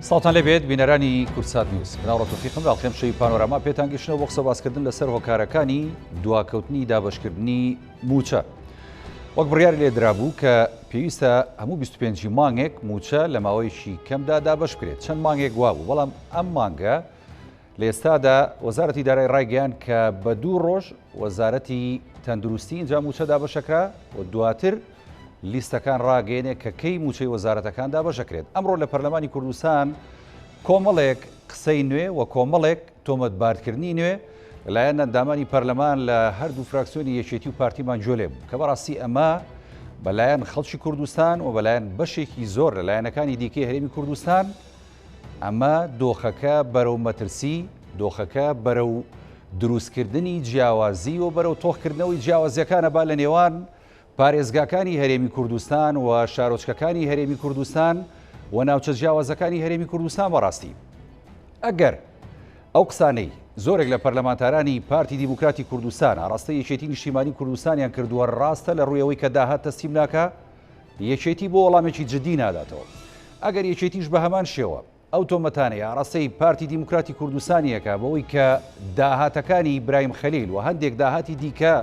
سڵاوتان لێبێت بینەرانی کوردسات نیوز بناڕۆ تۆفیقم لە ئەڵقەی شەوی پانۆراما پێتان گەشتنەوە بۆ قسە باسکردن لەسەر هۆکارەکانی دواکەوتنی دابەشکردنی مووچە وەک بڕیاری لێ درابوو کە پێویستە هەموو 25 مانگێک مووچە لە ماوەیەکی کەمدا دابەش بکرێت چەند مانگێک وابوو بەڵام ئەم مانگە لە ئێستادا وەزارەتی دارایی ڕایگەیاند کە بە دوو ڕۆژ وەزارەتی تەندروستی ئینجا مووچە دابەشەکرا و دواتر لیستەکان ڕاگەیەنێ کە کەی مووچەی وەزارەتەکان دابەشەکرێت. ئەمڕۆ لە پەرلەمانی کوردستان کۆمەڵێک قسەی نوێ و کۆمەڵێک تۆمەتبارکردنی نوێ لەلایەن ئەندامانی پەرلەمان لە هەردوو فراکسیۆنی یەکێتی و پارتیمان گوێ لێ بوو کە بەڕاستی ئەمە بەلایەن خەڵکی کوردستان و بەلایەن بەشێکی زۆر لە لایەنەکانی دیکەی هەرێمی کوردستان ئەمە دۆخەکە بەرەو مەترسی، دۆخەکە بەرەو دروستکردنی جیاوازی و بەرەو تۆخکردنەوەی جیاوازیەکانە با لە نێوان پارێزگاکانی هەرێمی کوردستان و شارۆچکەکانی هەرێمی کوردستان و ناوچە جیاوازەکانی هەرێمی کوردستان بەڕاستی ئەگەر ئەو قسانەی زۆرێک لە پەرلەمانتارانی پارتی دیموکراتی کوردستان ئاڕاستەی یەکێتی نیشتیمانی کوردستانیان کردووە ڕاستە لە ڕوویەوەی کە داهات تەسلیم ناکا یەکێتی بۆ وەڵامێکی جدی ناداتەوە؟ ئەگەر یەکێتیش بە هەمان شێوە ئەو تۆمەتانەی ئاڕاستەی پارتی دیموکراتی کوردستانی ئەکا بەوەی کە داهاتەکانی برایم خەلیل و هەندێک داهاتی دیکە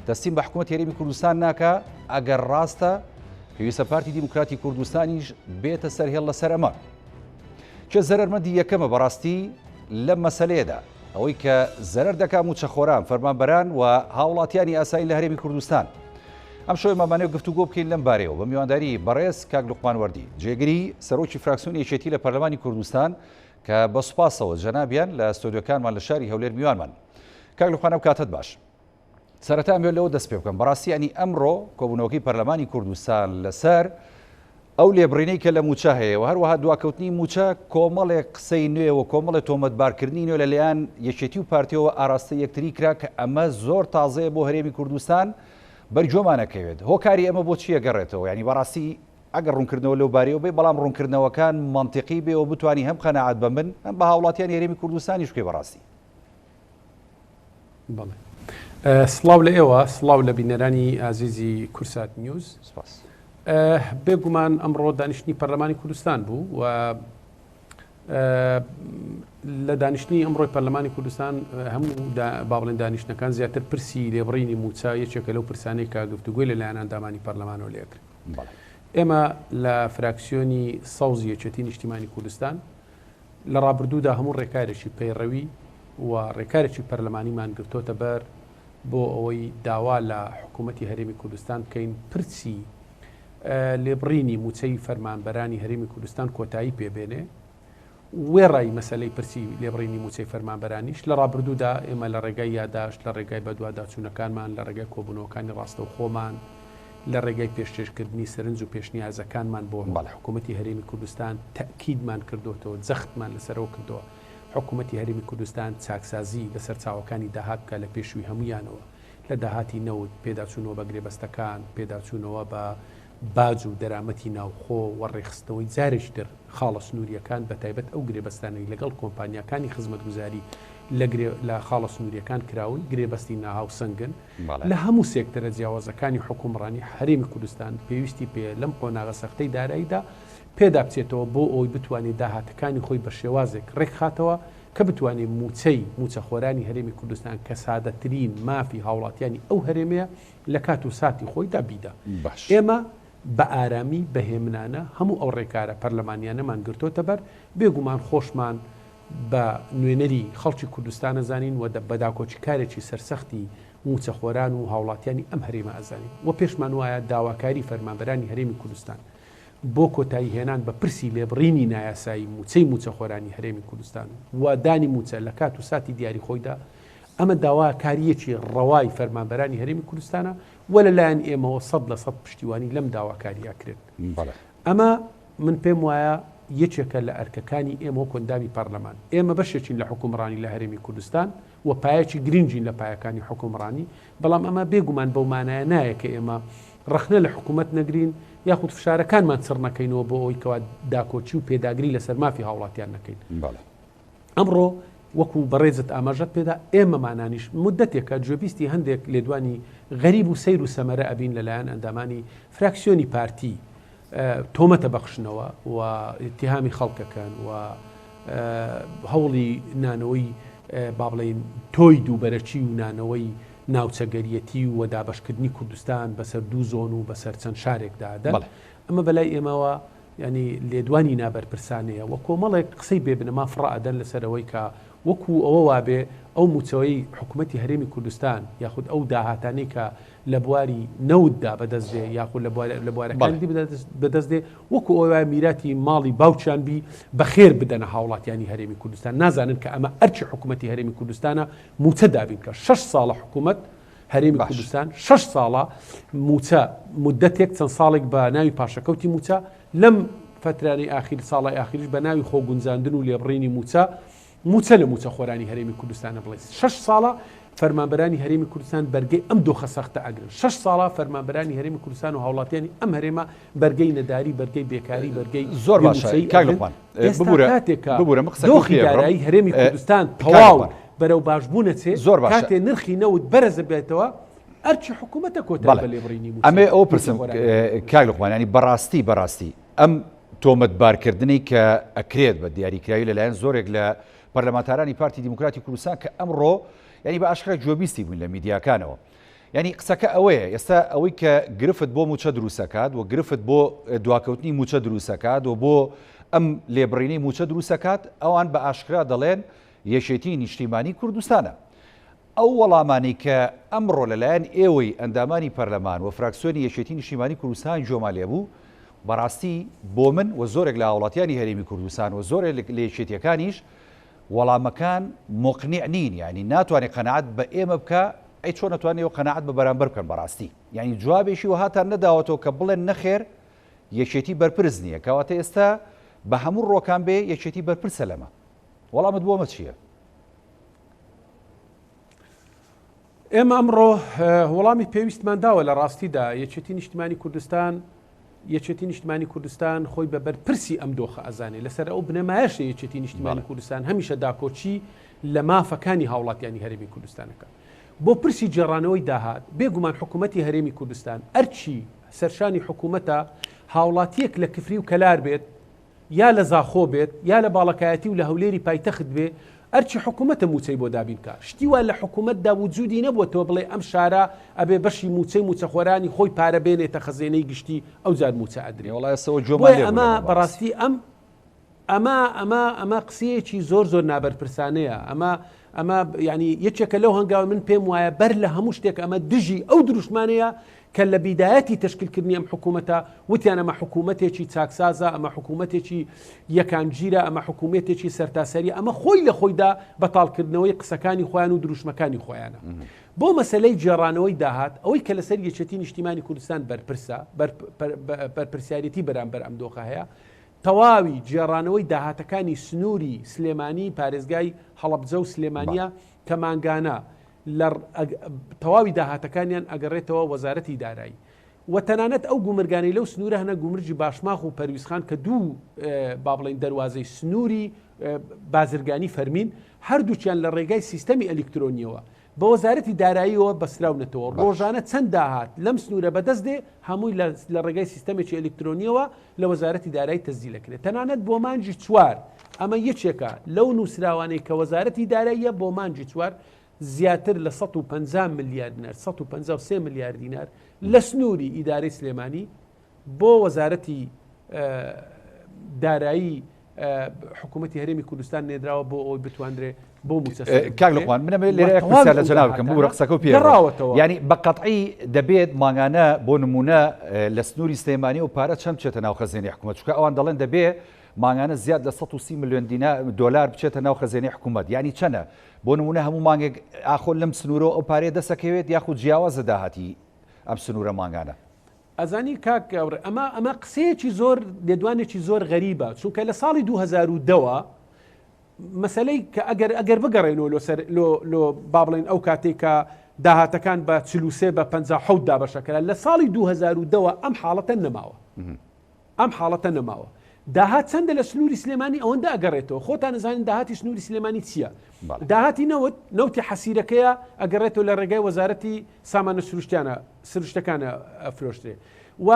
تەسلیم بە حکوومەتی هەرێمی کوردستان ناکا، ئەگەر ڕاستە پێویستە پارتی دیموکراتی کوردستانیش بێتە سەر هێڵ لەسەر ئەمە. کێ زەرەرمەندی یەکەمە بەڕاستی لەم مەسەلەیەدا؟ ئەوەی کە زەرەر دەکا مووچەخۆران، فەرمانبەران و هاوڵاتیانی ئاسایی لە هەرێمی کوردستان. ئەم شەوەی مامانەوە گفتوگۆ بکەین لەم بارەیەوە بە میوانداری بەڕێز کاک لوقمان وەردی، جێگری سەرۆکی فراکسیۆنی یەکێتی لە پەرلەمانی کوردستان کە بە سوپاسەوە جەنابیان لە ستۆدیۆکانمان لە شاری هەولێر میوانمان. کاک لوقمان ئەم کاتەت باش. سەرەتا ئەمەوێت لەوە دەست پێ بکەم بەڕاستی ینی ئەمڕۆ کۆبوونەوەکەی پەرلەمانی کوردستان لەسەر ئەو لێبڕینەی کە لە مووچە هەیە و هەروەها دواکەوتنی مووچە کۆمەڵێک قسەی نوێ و کۆمەڵێ تۆمەتبارکردنی نوێ لەلایەن یەکێتی و پارتیەوە ئاراستەی یەکتری کرا کە ئەمە زۆر تازەیە بۆ هەرێمی کوردستان بەرگوێمانەکەوێت هۆکاری ئەمە بۆ چییە گەڕێتەوە ینی بەڕاستی ئەگەر ڕوونکردنەوە لەو بارەیەوە بێ بەڵام ڕوونکردنەوەکان مەنتیقی بێ و بتانی هەم قەناعەت بە من هەم بە هاوڵاتیانی هەرێمی کوردستانیش بکەی بەڕاستی. بەڵێ سڵاو لە ئێوە سڵاو لە بینەرانی ئازیزی کورسات نیوز سپاس. بێگومان ئەمڕۆ دانیشتنی پەرلەمانی کوردستان بوو و لە دانیشتنی ئەمڕۆی پەرلەمانی کوردستان هەموو با بڵێن دانیشتنەکان زیاتر پرسی لێبڕینی موچە یەکێکە لەو پرسانەی کە گفتوگۆی لەلایەن ئەندامانی پەرلەمانەوە لێکرد ئێمە لە فراکسیۆنی سەوزی یەکێتی نیشتیمانی کوردستان لە ڕابردوودا هەموو ڕێکارێکی پەیڕەوی و ڕێکارێکی پەرلەمانیمان گرتۆتە بەر بۆ ئەوەی داوا لە حکوومەتی هەرێمی کوردستان بکەین پرسی لێبڕینی مووچەی فەرمانبەرانی هەرێمی کوردستان کۆتایی پێ بێنێ. وێڕای مەسەلەی پرسی لێبڕینی مووچەی فەرمانبەرانیش، لە ڕابردوودا ئێمە لە ڕێگای یاداشت، لە ڕێگای بەدواداچوونەکانمان، لە ڕێگای کۆبوونەوەکانی ڕاستەوخۆمان، لە ڕێگای پێشکێشکردنی سەرنج و پێشنیازەکانمان بۆ حکوومەتی هەرێمی کوردستان تەئکیدمان کردۆتەوە، جەختمان لەسەر ئەوە کردەوە حکوومەتی هەرێمی کوردستان چاکسازی لە سەرچاوەکانی داهات بکات لە پێشووی هەموویانەوە لە داهاتی نەوت، پێداچوونەوە بە گرێبەستەکان، پێداچوونەوە بە باج و دەرامەتی ناوخۆ و ڕێکخستنەوەی جارێکی تر خاڵە سنوورییەکان بەتایبەت ئەو گرێبەستانەی لەگەڵ کۆمپانیاکانی خزمەتگوزاری لە گرێ لە خاڵە سنوورییەکان کراون گرێبەستی ناهاوسەنگن لە هەموو سێکتەرە جیاوازەکانی حوکمڕانی هەرێمی کوردستان پێویستی پێیە لەم قۆناغە سەختەی داراییدا پێدا بچێتەوە بۆ ئەوەی بتوانێت داهاتەکانی خۆی بە شێوازێک ڕێکخاتەوە کە بتوانێت مووچەی مووچەخۆرانی هەرێمی کوردستان کە سادەترین مافی هاوڵاتیانی ئەو هەرێمەیە لە کات و ساتی خۆیدا بیدا. باش. ئێمە بە ئارامی، بە هێمنانە هەموو ئەو ڕێکارە پەرلەمانیانەمان گرتۆتە بەر، بێگومان خۆشمان بە نوێنەری خەڵکی کوردستان ئەزانین و بە داکۆکیکارێکی سەرسەختی مووچەخۆران و هاوڵاتیانی ئەم هەرێمە ئەزانین و پێشمان وایە داواکاری فەرمانبەرانی هەرێمی کوردستان بۆ کۆتایی هێنان بە پرسی لێبڕینی نایاسایی مووچەی مووچەخۆرانی هەرێمی کوردستان و دانی مووچە لە کات و ساتی دیاری خۆیدا ئەمە داواکارییەکی ڕەوای فەرمانبەرانی هەرێمی کوردستانە و لە لایەن ئێمەوە 100% پشتیوانی لەم داواکارییە کرێت. ئەمە من پێم وایە یەکێکە لە ئەرکەکانی ئێمە وەکو ئەندامی پەرلەمان. ئێمە بەشێکین لە حوکمڕانی لە هەرێمی کوردستان و پایەکی گرنگین لە پایەکانی حوکمڕانی، بەڵام ئەمە بێ گومان بەو مانایە نایە کە ئێمە ڕەخنە لە حکوومەت نەگرین یاخود فشارەکانمان چڕ نەکەینەوە بۆ ئەوەی کەوا داکۆکی و پێداگری لەسەر مافی هاوڵاتیان نەکەین. ئەمڕۆ وەکو بەڕێزت ئاماژەت پێدا ئێمەمانانیش مودەتێکە گوێبیستی هەندێک لێدوانی غەریب و سەیر و سەمەرە ئەبین لەلایەن ئەندامانی فراکسیۆنی پارتی. تۆمەتە بەخشنەوە و ئیتیهامی خەڵکەکەن و هەوڵی نانەوەی با بڵێین تۆی دووبەرەکی و نانەوەی ناوچەگەریەتی و دابەشکردنی کوردستان بەسەر دوو زۆن و بەسەر چەند شارێکدا ئەدەن. ئەمە بەلای ئێمەوە یانی لێدوانی نابەرپرسانەیە و کۆمەڵێک قسەی بێ بنەما فڕە ئەدەن لەسەر ئەوەی کە وەکو ئەوە وابێ ئەو مووچەی حکومەتی هەرێمی کوردستان یاخود ئەو داهاتانەی کە لە بواری نەوتدا بەدەست دێ یاخود لە بوارە لە بوارەکانی دی بەدەست دێ وەکو ئەوە وایە میراتی ماڵی باوکیان بی بەخێر بدەنە هاوڵاتیانی هەرێمی کوردستان نازانن کە ئەمە ئەرکی حکومەتی هەرێمی کوردستانە مووچە دابین بکا شەش ساڵە حکومەت هەرێمی کوردستان شەش ساڵە مووچە مدەتێک چەند ساڵێک بە ناوی پاشەکەوتی مووچە لەم فترانەی ئاخیر ساڵی ئاخیریش بە ناوی خۆگونجاندن و لێبڕینی مووچە مووچە لە مووچەخۆرانی هەرێمی کوردستانە بڵێ شەش ساڵە فەرمانبەرانی هەرێمی کوردستان بەرگەی ئەم دۆخە سەختە ئەگرن شەش ساڵە فەرمانبەرانی هەرێمی کوردستان و هاوڵاتیانی ئەم هەرێمە بەرگەی نەداری بەرگەی بێکاری بەرگەی زۆر باشە کاک لوقمان ببورە کاتێکە ببورە من قسەکەم دۆخی دارایی هەرێمی کوردستان تەواو بەرەو باشبوون ئەچێ زۆر باشە کاتێ نرخی نەوت بەرز بێتەوە ئەرکی حکوومەتە کۆتایی بە لێبڕینی مووچەی ئەمێ ئەوە پرسم کاک لوقمان ینی بەڕاستی بەڕاستی ئەم تۆمەتبارکردنی کە ئەکرێت بە دیاریکراوی لەلایەن زۆرێک لە پەرلەمانتارانی پارتی دیموکراتی کوردستان کە ئەمڕۆ ینی بە ئاشکرا گوێبیستی بووین لە میدیاکانەوە یانی قسەکە ئەوەیە ئێستا ئەوەی کە گرفت بۆ مووچە دروستەکات و گرفت بۆ دواکەوتنی مووچە دروستەکات و بۆ ئەم لێبڕینەی مووچە دروستەکات ئەوان بە ئاشکرا دەڵێن یەکێتی نیشتیمانی کوردستانە. ئەو وەڵامانەی کە ئەمڕۆ لەلایەن ئێوەی ئەندامانی پەرلەمان و فراکسیۆنی یەکێتی نیشتیمانی کوردستان گوێمان لێبوو بەڕاستی بۆ من و زۆرێک لە هاوڵاتیانی هەرێمی کوردستان و زۆرێک لە یەکێتیەکانیش وەڵامەکان موقنیع نین یانی ناتوانێ قەناعەت بە ئێمە بکا ئەی چۆن ئەتوانن ئێوە قەناعەت بە بەرامبەر بکەن بەڕاستی یانی جوابێکی وەهاتان نەداوەتەوە کە بڵێن نەخێر یەکێتی بەرپرس نییە کەواتە ئێستا بە هەموو ڕۆکان بێ یەکێتی بەرپرسە لەمە وەڵامت بۆ ئەمە چییە؟ ئێمە ئەمڕۆ وەڵامی پێویستمان داوە لە ڕاستیدا یەکێتی نیشتمانی کوردستان یەکێتی نیشتمانی کوردستان خۆی بە بەرپرسی ئەم دۆخە ئەزانێ، لەسەر ئەو بنەمایەشە یەکێتی نیشتیمانی کوردستان هەمیشە داکۆکی لە مافەکانی هاوڵاتیانی هەرێمی کوردستان ئەکات. بۆ پرسی گێڕانەوەی داهات، بێ گومان حکوومەتی هەرێمی کوردستان ئەرکی سەرشانی حکوومەتە هاوڵاتییەک لە کفری و کەلار بێت، یا لە زاخۆ بێت یا لە باڵەکایەتی و لە هەولێری پایتەخت بێ ئەرکی حکومەتە موچەی بۆ دابین کا شتی وا لە حکومەتدا وجودی نەبووە تۆ بڵێ ئەم شارە ئەبێ بەشی موچەی موچەخۆرانی خۆی پارە بێنێتە خەزێنەی گشتی ئەوجار موچە ئەدرێ وەڵا ئێستەوە گوێمان بۆیە لێ بوو ئەمە لەمە بەڕاستی. بەڕاستی ئەم ئەمە ئەمە ئەمە قسەیەکی زۆر زۆر نابەرپرسانەیە ئەمە ئەمە یعنی یەکێکە لەو هەنگاوە من پێم وایە بەر لە هەموو شتێک ئەمە دژی ئەو دروشمانەیە کە لە بیدایەتی تەشکیلکردنی ئەم حکوومەتە وتیان ئەمە حکوومەتێکی چاکسازە، ئەمە حکوومەتێکی یەکانگیرە، ئەمە حکوومەتێکی سەرتاسەریە، ئەمە خۆی لە خۆیدا بەتاڵکردنەوەی قسەکانی خۆیان و دروشمەکانی خۆیانە. بۆ مەسەلەی گێڕانەوەی داهات، ئەوەی کە لەسەر یەکێتی نیشتیمانی کوردستان بەرپرسە، بەرپرسیارێتی بەرامبەر ئەم دۆخە هەیە، تەواوی گێڕانەوەی داهاتەکانی سنووری سلێمانی، پارێزگای هەڵەبجە و سلێمانییە کە مانگانە لە تەواوی داهاتەکانیان ئەگەڕێتەوە وەزارەتی دارایی و تەنانەت ئەو گومرگانەی لەو سنوورە هەنە گومرگی باشماخ و پەرویزخان کە دوو با بڵێین دەروازەی سنووری بازرگانی فەرمین هەردووکیان لە ڕێگای سیستەمی ئەلیکترۆنیەوە بە وەزارەتی داراییەوە بەستراونەتەوە ڕۆژانە چەند داهات لەم سنوورە بەدەست دێ هەمووی لە ڕێگای سیستەمێکی ئەلیکترۆنیەوە لە وەزارەتی دارایی تەسجیل ئەکرێت تەنانەت بۆ مانگی چوار ئەمە یەکێکە لەو نووسراوانەی کە وەزارەتی داراییە بۆ مانگی چوار زیاتر لە 150 ملیار دینار 153 ملیار دینار لە سنووری ئیدارەی سلێمانی بۆ وەزارەتی دارایی حکوومەتی هەرێمی کوردستان نێدراوە بۆ ئەوەی بتواندرێ بۆ مووچە کاک لوقمان من ئەمەوێت لێرە یەک پرسیار لە جەناب بکەم ببورە قسەکە و پێ گەڕاوەتەوە یانی بە قەتعی دەبێت مانگانە بۆ نمونە لە سنووری سلێمانی و پارە چەند بچێتە ناو خەزێنەی حکوومەت چونکە ئەوان دەڵێن دەبێ مانگانە زیاد لە 130 ملیۆن دینا دۆلار بچێتە ناو خەزێنەی حکوومەت یانی چەنە بۆ نمونە هەموو مانگێک ئاخۆ لەم سنوورەوە ئەو پارەیە دەسەکەوێت یاخود جیاوازە داهاتی ئەم سنوورە مانگانە؟ ئەزانی کاک گاورە ئەمە ئەمە قسەیەکی زۆر لێدوانێکی زۆر غەریبە چونکە لە ساڵی 2010 ەوە مەسلەی کە ئەگەر ئەگەر بگەڕێنەوە لۆ سەر لۆ لۆ با بڵێن ئەو کاتێک کە داهاتەکان بە 43 بە 57 دابەشەکرا لە ساڵی 2010ەوە ئەم حاڵەتە نەماوە ئەم حاڵەتە نەماوە. داهات چەندە لە سنووری سلێمانی ئەوەندە ئەگەڕێتەوە. خۆتان ئەزانن داهاتی سنووری سلێمانی چییە. داهاتی نەوت، نەوتی حەسیرەکەیە ئەگەڕێتەوە لە ڕێگای وەزارەتی سامانە سروشتیانە سروشتەکانە ئەفرۆشترێ. و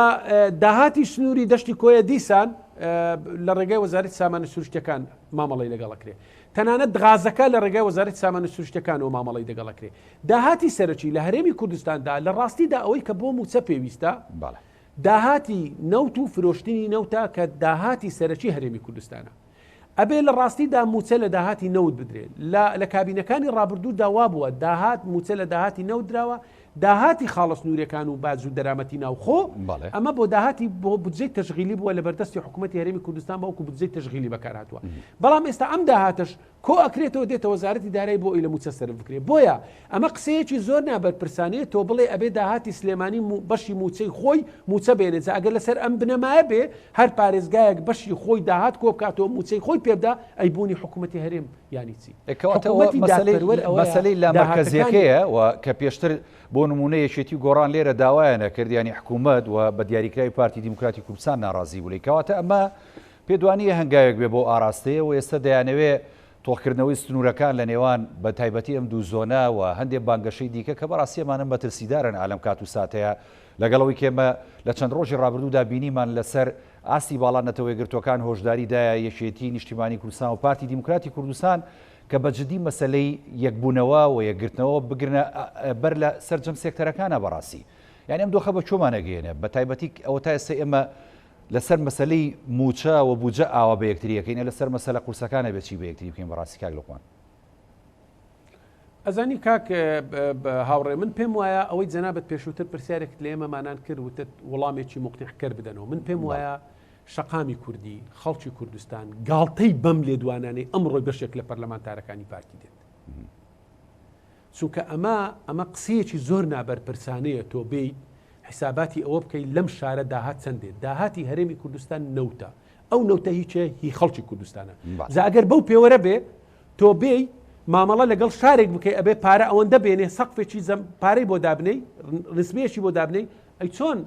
داهاتی سنووری دەشتی کۆیە دیسان لە ڕێگای وەزارەتی سامانە سروشتەکان مامەڵی لەگەڵ ئەکرێ. تەنانەت غازەکە لە ڕێگای وەزارەتی سامانە سروشتەکانەوە مامەڵەی دەگەڵ ئەکرێ. داهاتی سەرەکی لە هەرێمی کوردستاندا لە ڕاستیدا ئەوەی کە بۆ مووچە پێویستە داهاتی نەوت و فرۆشتنی نەوتە کە داهاتی سەرەکی هەرێمی کوردستانە. ئەبێ لە ڕاستیدا مووچە لە داهاتی نەوت بدرێ. لە لە کابینەکانی ڕابردوودا وابووە داهات مووچە لە داهاتی نەوت دراوە، داهاتی خاڵە سنووریەکان و باج و دەرامەتی ناوخۆ ئەمە بۆ داهاتی بۆ بودجەی تەشغیلی بووە لە بەردەستی حکوومەتی هەرێمی کوردستان بە وەکو بودجەی تەشغیلی بەکار هاتووە. بەڵام ئێستا ئەم داهاتەش کۆ ئەکرێتەوە دێتە وەزارەتی دارایی بۆ ئەوی لە مووچە سەرف بکرێ. بۆیە ئەمە قسەیەکی زۆر نابەرپرسانەیە تۆ بڵێ ئەبێ داهاتی سلێمانی بەشی مووچەی خۆی مووچە بێنێ جا ئەگەر لەسەر ئەم بنەمایە بێ هەر پارێزگایەک بەشی خۆی داهات کۆ بکاتەوە مووچەی خۆی پێ بدا ئەی بوونی حکوومەتی هەرێم یانی چی؟ کەواتە ئەوە حکوومەتی مەسەلەی دادپەروەر ئەوەیە مەسەلەی داهاتەکانی لامەرکەزیەکەیە و کە پێشتر بۆ نموونە یەکێتی و گۆڕان لێرە داوایان ئەکرد یانی حکوومەت و بە دیاریکراوی پارتی دیموکراتی کوردستان ناڕازی بوو لێی کەواتە ئەمە پێت وانییە هەنگاوێک بێ بەو ئاراستەیە و ئێستا دەیانەوێ تۆخکردنەوەی سنوورەکان لە نێوان بە تایبەتی ئەم دوو زۆنە و هەندێ بانگەشەی دیکە کە بەڕاستی ئەمانە مەترسیدارن ئا لەم کات و ساتەیا لەگەڵ ئەوەی کە ئێمە لە چەند ڕۆژی ڕابردوودا بینیمان لەسەر ئاستی باڵا نەتەوەیەکگرتووەکان هۆشداری دایە یەکێتی نیشتیمانی کوردستان و پارتی دیموکراتی کوردستان کە بە جدی مەسەلەی یەکبوونەوە و یەکگرتنەوە بگرنە بەر لە سەرجەم سێکتەرەکانا بەڕاستی یانی ئەم دۆخە بە کوێمان ئەگەیەنێ بە تایبەتی ئەوەتا ئێستا ئێمە لەسەر مەسەلەی مووچە و بوجە ئاوا بە یەکتری ئەکەین، ئە لەسەر مەسەلە قورسەکان ئەبێ چی بە یەکتری بکەین بەڕاستی کاک لوقمان؟ ئەزانی کاک هاوڕێ من پێم وایە ئەوەی جەنابت پێشووتر پرسیارێکت لە ئێمەمانان کرد وتت وڵامێکی موقنیعکەر بدەنەوە من پێم وایە شەقامی کوردی خەڵکی کوردستان گاڵتەی بەم لێدوانانەی ئەمڕۆی بەشێک لە پەرلەمانتارەکانی پارتی دێت چونکە ئەمە ئەمە قسەیەکی زۆر نابەرپرسانەیە تۆ بێیت حیساباتی ئەوە بکەی لەم شارە داهات چەند دێت داهاتی هەرێمی کوردستان نەوتە ئەو نەوتە هیچێ هی خەڵکی کوردستانە جا ئەگەر بەو پێوەرە بێ تۆ بێی مامەڵە لەگەڵ شارێک بکەی ئەبێ پارە ئەوەندە بێنێ سەقفێکی زەم پارەی بۆ دابنەی ڕسمەیەکی بۆ دابنەی ئەی چۆن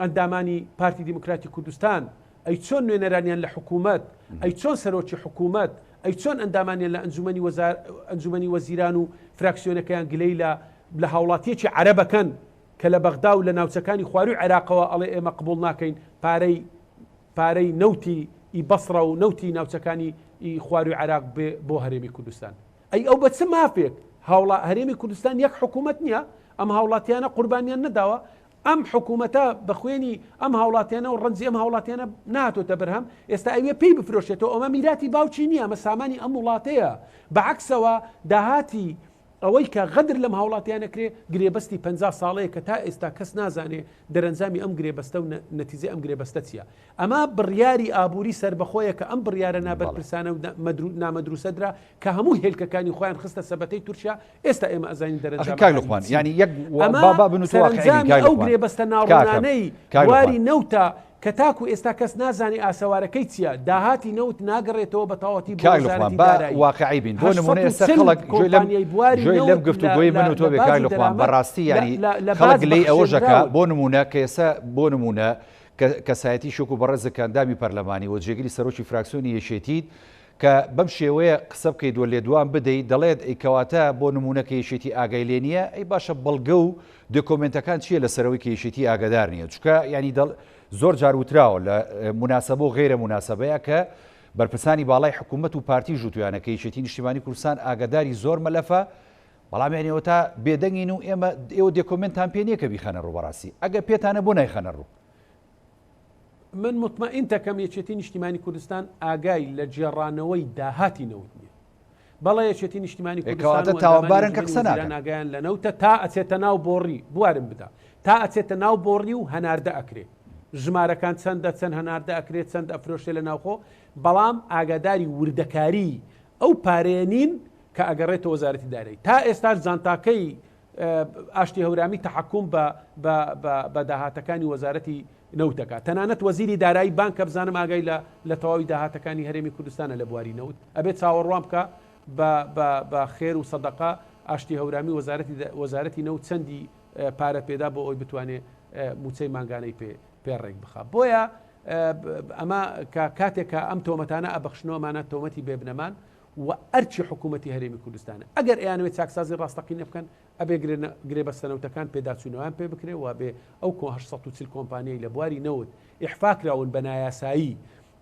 ئەندامانی پارتی دیموکراتی کوردستان ئەی چۆن نوێنەرانیان لە حکوومەت ئەی چۆن سەرۆکی حکوومەت ئەی چۆن ئەندامانیان لە ئەنجومەنی وەزار ئەنجومەنی وەزیران و فراکسیۆنەکەیان گلەی لە لە هاوڵاتیەکی عەرەبەکەن کە لە بەغدا و لە ناوچەکانی خواروی عێراقەوە ئەڵێ ئێمە قبوڵ ناکەین پارەی پارەی نەوتی ی بەسڕە و نەوتی ناوچەکانی ی خواروی عێراق بێ بۆ هەرێمی کوردستان ئەی ئەو بە چ مافێک هاوڵا هەرێمی کوردستان یەک حکوومەت نییە ئەم هاوڵاتیانە قوربانیان نەداوە ئەم حکومەتە بە خوێنی ئەم هاوڵاتیانە و ڕەنجی ئەم هاوڵاتیانە نەهاتۆتە بەرهەم، ئێستا ئەیوێ پێی بفرۆشێتەوە، ئەمە میراتی باوکی نییە، ئەمە سامانی ئەم وڵاتەیە، بە عەکسەوە داهاتی ئەوەی کە غەدر لەم هاوڵاتیانە کرێ، گرێبەستی 50 ساڵەیە کە تا ئێستا کەس نازانێ دەرەنجامی ئەم گرێبەستە و نەتیجەی ئەم گرێبەستە چییە. ئەمە بڕیاری ئابووری سەربەخۆیە کە ئەم بڕیارە نابەرپرسانە و نامەدروسە درا کە هەموو هێلکەکانی خۆیان خستە سەبەتەی تورکیا، ئێستا ئێمە ئەزانین ئەخی کاک دەرەنجامەکانی لوقمان چین. یانی یەک ئەمە با با بن و تو واقعی بین سەرەنجامی کاک ئەو لوقمان گرێبەستە کاکەم ناڕوونانەی کاک بواری لوقمان نەوتە کە تاکو ئێستا کەس نازانێ ئاسەوارەکەی چییە، داهاتی نەوت ناگەڕێتەوە بە تەواوەتی بۆ کاک لوقمان وەزارەتی با دارایی. واقعی بین بۆ نمونە ئێستا 840 خەڵک گوێی لەم کۆمپانیای بواری گوێی لەم نەوت لە گفتوگۆی لە من و تۆ لە بێ باج کاک و لوقمان دەرامەت بەڕاستی لە یانی لە لە خەڵک باج گلەی ئەوەش ئەکا بەخشێنراون. بۆ نمونە کە ئێستا بۆ نمونە کە کەسایەتی شوک و بەڕێزت کە ئەندامی پەرلەمانی و جێگری سەرۆکی فراکسیۆنی یەکێتیت کە بەم شێوەیە قسە بکەیت و لێدوان بدەیت دەڵێت ئەی کەواتە بۆ نموونە کە یەکێتی ئاگای لێ نییە ئەی باشە بەڵگە و دۆکۆمێنتەکان چییە لەسەر ئەوەی کە یەکێتی ئاگادار نییە چونکە یانی دەڵ زۆر جار وتراوە لە موناسەبە و غەیرە موناسەبەیە کە بەرپرسانی باڵای حکوومەت و پارتی ژوتویانە کە یەکێتی نیشتیمانی کوردستان ئاگاداری زۆر مەلەفە بەڵام یانی ئەوەتا بێدەنگین و ئێمە ئێوە دێکۆمێنتان پێ نییە کە بیخەنە ڕوو بەڕاستی ئەگەر پێتانە بۆ نایخەنە ڕوو؟ من موتمەئینتەکەم یەکێتی نیشتیمانی کوردستان ئاگای لە گێڕانەوەی داهاتی نەوت نیە. بەڵێ یەکێتی نیشتیمانی کوردستان کەواتە و ئەندامانی تاوانبارن کە ئەنجومەنی قسە وەزیران ناکەن. ئاگایان لە نەوتە تا ئەچێتە ناو بۆڕی، بوارم بدە، تا ئەچێتە ناو بۆڕی و هەناردە ئەکرێ. ژمارەکان چەندە، چەند هەناردە ئەکرێ، چەند ئەفرۆشرێ لە ناوخۆ، بەڵام ئاگاداری وردەکاری ئەو پارەیە نین کە ئەگەڕێتە وەزارەتی دارایی. تا ئێستاش جانتاکەی ئاشتی هەورامی تەحەکوم بە بە بە بە داهاتەکانی وەزارەتی نەوت دەکات تەنانەت وەزیری دارایی بانک کە بزانم ئاگای لە لە تەواوی داهاتەکانی هەرێمی کوردستانە لە بواری نەوت ئەبێت چاوەڕوان بکە بە بە بە خێر و سەدەقە ئاشتی هەورامی وەزارەتی وەزارەتی نەوت چەندی پارە پێدا بۆ ئەوی بتوانێ موچەی مانگانەی پێ پێ ڕێک بخا بۆیە ئەمە کە کاتێک کە ئەم تۆمەتانە ئەبەخشنەوەمانە تۆمەتی بێبنەمان. و ئەرکی حکوومەتی هەرێمی کوردستانە ئەگەر ئەیانەوێت چاکسازی ڕاستەقینە بکەن ئەبێ گرێبەستە نەوتەکان پێداچوونەوەیان پێ بکرێ و ئەبێ ئەو کۆ 840 کۆمپانیای لە بواری نەوت ئیحفا کراون بە نایاسایی